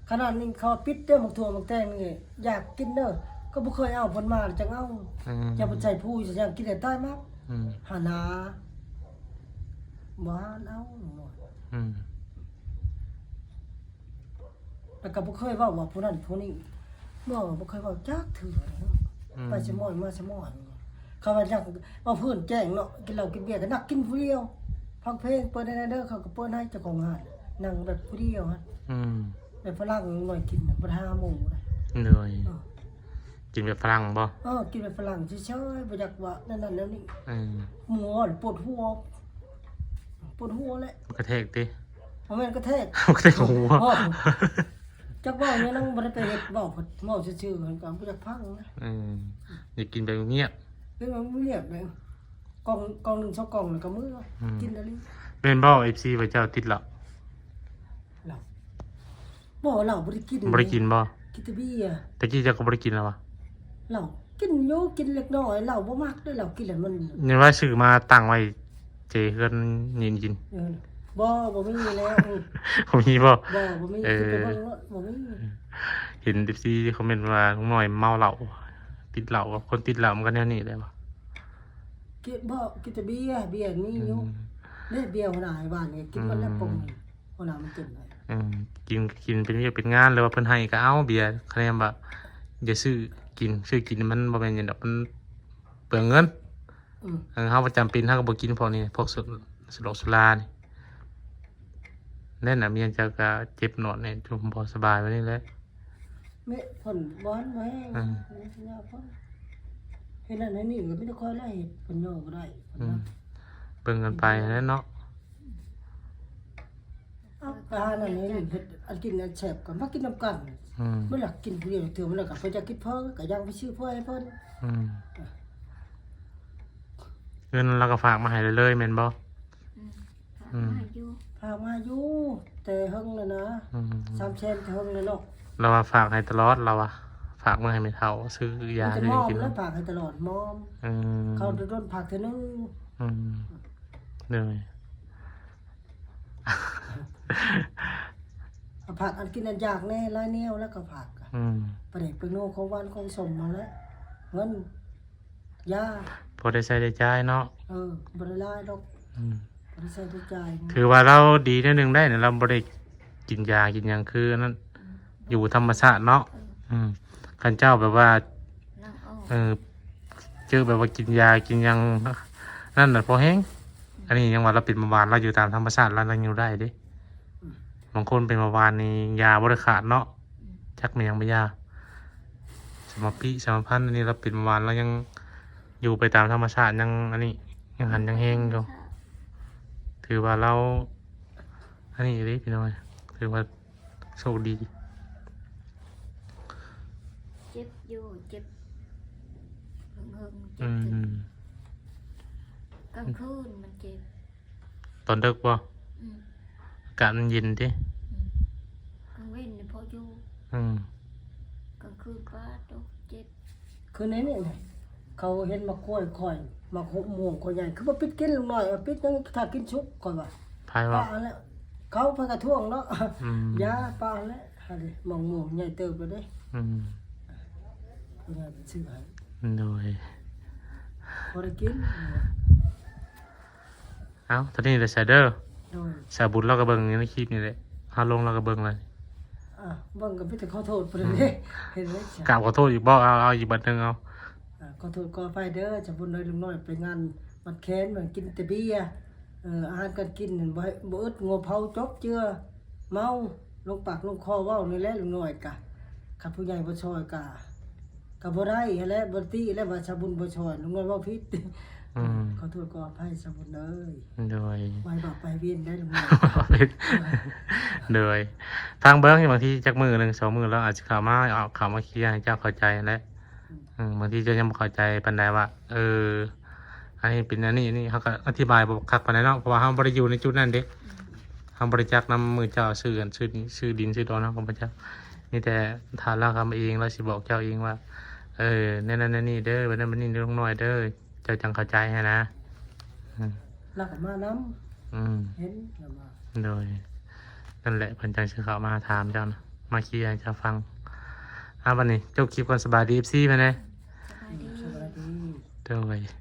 ຂະໜາດນີ້ເຂົາປິດເດີ ໝາກຖົ່ວໝາກແຕງນີ້ ຢາກກິນເດີ ກໍບໍ່ເຄີຍເອົາເພິ່ນມາຈັ່ງເອົາ. ອືມ ຢ່າໄປໃສ່ຜູ້ ຢ່າກິນໃຫ້ຕາຍໝົດ. ອືມ ຫານາ ບໍ່ຫານເອົາ. ອືມ ແລ້ວກໍບໍ່ເຄີຍເວົ້າວ່າຜູ້ນັ້ນຜູ້ນີ້ ບໍ່ ບໍ່ເຄີຍເວົ້າຈັກເທື່ອ. ອືມ ໄປສະໝອຍມາສະໝອຍ ເຂົາວ່າຢາກເວົ້າພື້ນແຈ້ງເນາະ ກິນເຫຼົ້າກິນເບຍກໍນັກກິນຜູ້ດຽວ ຟັງເພງ ເປີດໃຫ້ແດ່ເດີ ເຂົາກໍເປີດໃຫ້ເຈົ້າຂອງຮ້ານ ນັ່ງແບບຜູ້ດຽວຫັ້ນ. ອືມ ແບບຝຣັ່ງໜ້ອຍກິນນະ ບໍ່ໄດ້ຫາໝູ່ນະ. ໂດຍ ເອີ ກິນແບບຝຣັ່ງບໍ່? ເອີ ກິນແບບຝຣັ່ງເຊີຍໆ ບໍ່ຢາກວ່າແນວນັ້ນແນວນີ້. ເອີ ໝູ່ປວດຫົວ ປວດຫົວແຫຼະ. ມັນກະແທກຕິ? ບໍ່ແມ່ນກະແທກ ມັນກະແທກຫົວ. ຈັກເວົ້າຫຍັງ ບໍ່ໄດ້ໄປເຮັດ ເວົ້າ ເວົ້າຊື່ໆ ມັນກໍບໍ່ຢາກຟັງນະ. ເອີ ຢາກກິນແບບງຽບ ກິນແບບງຽບເລີຍ ກ່ອງ ກ່ອງໜຶ່ງ ສອງກ່ອງ ແລ້ວກໍເມືອ. ອືມ ກິນອີ່ຫຼີ. ແມ່ນບໍ່ ເອັຟຊີ ວ່າເຈົ້າຕິດເຫຼົ້າ? ເຫຼົ້າ ບໍ່ ເຫຼົ້າບໍ່ໄດ້ກິນ. ບໍ່ໄດ້ກິນບໍ່? ກິນແຕ່ເບຍ. ແຕ່ກີ້ເຈົ້າກໍບໍ່ໄດ້ກິນແລ້ວຫວາ? ເຫຼົ້າກິນຢູ່ ກິນເລັກນ້ອຍ ເຫຼົ້າບໍ່ມັກເດ້ ເຫຼົ້າກິນແລ້ວມັນ ຍັງວ່າຊື້ມາຕັ້ງໄວ້ເຈເຮືອນຍິນກິນ. ເອີ ບໍ່ ບໍ່ມີແລ້ວ. ບໍ່ມີບໍ່? ບໍ່ ບໍ່ມີ. ເອີ ກິນແຕ່ເບິ່ງໂລດ ບໍ່ມີ. ເຫັນ ເອັຟຊີ ຄອມເມັນວ່າ ລຸງນ້ອຍເມົາເຫຼົ້າ ຕິດເຫຼົ້າ. ຄົນຕິດເຫຼົ້າມັນກໍແນວນີ້ແຫຼະຫວາ? ກິນບໍ່? ກິນແຕ່ເບຍ ເບຍມີຢູ່. ອືມ ເດ້ ເບຍຫົວໜ້າໃຫ້ຫວານນີ້ ກິນໝົດແລ້ວ ອືມ ປົງໜຶ່ງ. ຫົວໜ້າມັນເຕັມເລີຍ. ເອີ ກິນ ກິນເປັນວຽກເປັນງານ ຫຼືວ່າເພິ່ນໃຫ້ກໍເອົາເບຍ ຄະແນນວ່າຢ່າຊື້ກິນ ຊື້ກິນມັນບໍ່ແມ່ນຫຍັງດອກ ມັນເປືອງເງິນ. ອືມ ເອີ ເຮົາບໍ່ຈຳເປັນ ເຮົາກໍບໍ່ກິນພວກນີ້ ພວກສຸ ສຸຣາ ສຸລານີ້. ແນ່ນະ ເມຍເຈົ້າກໍເຈັບນອນນີ້ ຈົນບໍ່ສະບາຍ ແບບນີ້ແຫຼະ. ແມ່ນ ຝົນບໍ່ທັນແຮງ ອືມ ຍາຝົນ ເຮັດນັ້ນເຮັດນີ້ກໍມີແຕ່ຂ້ອຍລະເຮັດ ເພິ່ນຍໍບໍ່ໄດ້ ເພິ່ນ ອືມ ວ່າ ເບິ່ງກັນໄປຫັ້ນແຫຼະເນາະ. ເອົາ ໄປຫານັ້ນໃຫ້ນີ້ ເຮັດອັນກິນອັນແຊບກໍມາກິນນຳກັນ. ອືມ ມື້ລະກິນຜູ້ດຽວເທື່ອ ມື້ລະກໍເພິ່ນຢາກກິນເຝີ ກໍຍ່າງໄປຊື້ເຝີໃຫ້ເພິ່ນ. ອືມ ເງິນລາວກໍຝາກມາໃຫ້ເລື້ອຍໆ ແມ່ນບໍ່? ອືມ ຝາກມາໃຫ້ຢູ່ ອືມ ຝາກມາຢູ່ ແຕ່ເຫິງແລ້ວນະ. ອືມ ສາມແສນແຕ່ເຫິງແລ້ວເນາະ. ລາວວ່າຝາກໃຫ້ຕະຫຼອດ ລາວວ່າຝາກມາໃຫ້ແມ່ເຖົ້າຊື້ຢາ ມີແຕ່ມອມ ຊື້ກິນ ແລ້ວຝາກໃຫ້ຕະຫຼອດ ມອມ. ອືມ ເຂົ້າດົນໆ ຝາກເທື່ອໜຶ່ງ. ອືມ ໂດຍ ເອົາຝາກອັນກິນອັນຢາກແດ່ ຫຼາຍແນວ ແລ້ວກໍຝາກ ອືມ ປາແດກ ແປ້ງນົວ ຂອງຫວານຂອງສົ້ມຫັ້ນແຫຼະ ເງິນ ຢາ ພໍໄດ້ໃຊ້ໄດ້ຈ່າຍເນາະ. ເອີ ບໍ່ໄດ້ຫຼາຍດອກ. ອືມ ບໍ່ໄດ້ໃຊ້ໄດ້ຈ່າຍ. ຖືວ່າລາວດີແນວໜຶ່ງໄດ໋ນະ ລາວບໍ່ໄດ້ກິນຢາກິນຫຍັງ ຄືອັນນັ້ນ ອືມ ຢູ່ທຳມະຊາດເນາະ. ເອີ ອືມ ຄັນເຈົ້າແບບວ່າ ເອີ ເຈີແບບວ່າກິນຢາກິນຫຍັງນັ້ນນະ ພໍແຮງ. ອັນນີ້ຍັງວ່າລາວເປັນເບົາຫວານ ລາວຢູ່ຕາມທຳມະຊາດ ລາວຍັງຢູ່ໄດ້ເດ້. ອືມ ບາງຄົນເປັນເບົາຫວານນີ້ຢາບໍ່ໄດ້ຂາດເນາະ. ອືມ ຈັກແມ່ນຫຍັງບໍ່ຢາ ສະມາປິ ສະມາພັນ ອັນນີ້ລາວເປັນເບົາຫວານ ລາວຍັງຢູ່ໄປຕາມທຳມະຊາດ ຍັງອັນນີ້ ຍັງຫັນຍັງແຮງຢູ່. ຖືວ່າລາວອັນນີ້ເດ້ພີ່ນ້ອງ ຖືວ່າໂຊກດີ. ເຈັບຢູ່ ເຈັບເຫິງໆ ເຈັບ ອືມ ກາງຄືນມັນເຈັບ. ຕອນດຶກບໍ່? ອືມ ອາກາດມັນເຢັນຕິ? ອືມ ກາງເວັນນີ້ພໍຢູ່. ອືມ ກາງຄືນປາດໂຕ ເຈັບ. ຄືໃນນີ້ນະ ເຂົາເຫັນໝາກກ້ວຍຂ້ອຍ ໝາກຫົກມ່ວງຂ້ອຍໃຫຍ່ ຄືບໍ່ປິດກິນ ລຸງນ້ອຍ ເອົາປິດຍັງຖ້າກິນສຸກ ຂ້ອຍວ່າ. ໃຜວ່າ? ປະຫັ້ນແຫຼະ ເຂົາ ໃຜກະທວງເນາະ. ອືມ ຢາປະຫັ້ນແຫຼະ. ອັນນີ້ໝາກມ່ວງໃຫຍ່ເຕີບແລ້ວເດ້. ອືມ ຜູ້ໃຫຍ່ເພິ່ນຊື້ໃຫ້. ໂດຍ ບໍ່ໄດ້ກິນ. ເອົາ ຕອນນີ້ໄດ້ໃສ່ເດີ. ໂດຍ ສາວບຸນລາວກໍເບິ່ງຢູ່ໃນຄລິບນີ້ແຫຼະ ເຮົາລົງລາວກໍເບິ່ງແລ້ວ. ອ່າ ເບິ່ງກໍມີແຕ່ຂໍໂທດເພິ່ນເດ້. ອືມ ເຫັນໄດ້ ກາບຂໍໂທດອີກບໍ່? ເອົາ ເອົາອີກບາດໜຶ່ງ ເອົາ. ອ່າ ຂໍໂທດຂໍອະໄພເດີ ສາວບຸນເອີຍ ລຸງນ້ອຍໄປງານມັດແຂນ ມັນກິນແຕ່ເບຍ. ເອີ ອາຫານການກິນນັ້ນ ບໍ່ໃຫ້ ບໍ່ອຶດ ງົວເຜົາ ຈົກເຈືອ ເມົາ ລົງປາກລົງຄໍ ເວົ້ານີ້ແຫຼະ ລຸງນ້ອຍກະ. ຄັນຜູ້ໃຫຍ່ບໍ່ຊ່ອຍກະ ກໍບໍ່ໄດ້ຫັ້ນແຫຼະ ບໍ່ຕິແຫຼະວ່າສາວບຸນບໍ່ຊ່ອຍ ລຸງນ້ອຍເວົ້າຜິດ. ອືມ ຂໍໂທດຂໍອະໄພສາວບຸນເອີຍ. ໂດຍ ໄວ້ບາບໄປວຽນໄດ້ລຸງນ້ອຍ. ໂດຍ ຟັງເບິ່ງ ບາງທີຈັກມື້ໜຶ່ງສອງມື້ ລາວອາດຊິເຂົ້າມາ ເອົາເຂົ້າມາເຄຍໃຫ້ເຈົ້າເຂົ້າໃຈຫັ້ນແຫຼະ. ອືມ ບາງທີເຈົ້າຍັງບໍ່ເຂົ້າໃຈປານໃດວ່າ ເອີ ອັນນີ້ເປັນອັນນີ້ ອັນນີ້ ເຮົາກໍອະທິບາຍບໍ່ຄັກປານໃດເນາະ ເພາະວ່າເຮົາບໍ່ໄດ້ຢູ່ໃນຈຸດນັ້ນເດ້. ອືມ ເຮົາບໍ່ໄດ້ຈັກນຳ ມື້ເຈົ້າຊື້ອັນ ຊື້ນີ້ ຊື້ດິນຊື້ດອນ ເຮົາກໍບໍ່ຈັກ. ມີແຕ່ຖ້າລາວເຂົ້າມາເອງ ລາວຊິບອກເຈົ້າເອງວ່າ ເອີ ແນວນັ້ນແນວນີ້ເດີ ແບບນັ້ນແບບນີ້ເດີ ລຸງນ້ອຍເດີ ເຈົ້າຈັ່ງເຂົ້າໃຈຫັ້ນນະ. ອືມ ລາວກໍມານຳ. ອືມ ເຫັນລາວມາ. ໂດຍ ນັ້ນແຫຼະ ເພິ່ນຈັ່ງຊິເຂົ້າມາຖາມເຈົ້ານະ ມາເຄຍໃຫ້ເຈົ້າຟັງ. ອ່າ ບັດນີ້ຈົບຄລິບກ່ອນ ສະບາຍດີ ເອັຟຊີ ເພິ່ນເດ້. ສະບາຍດີ ສະບາຍດີ. ໂດຍ.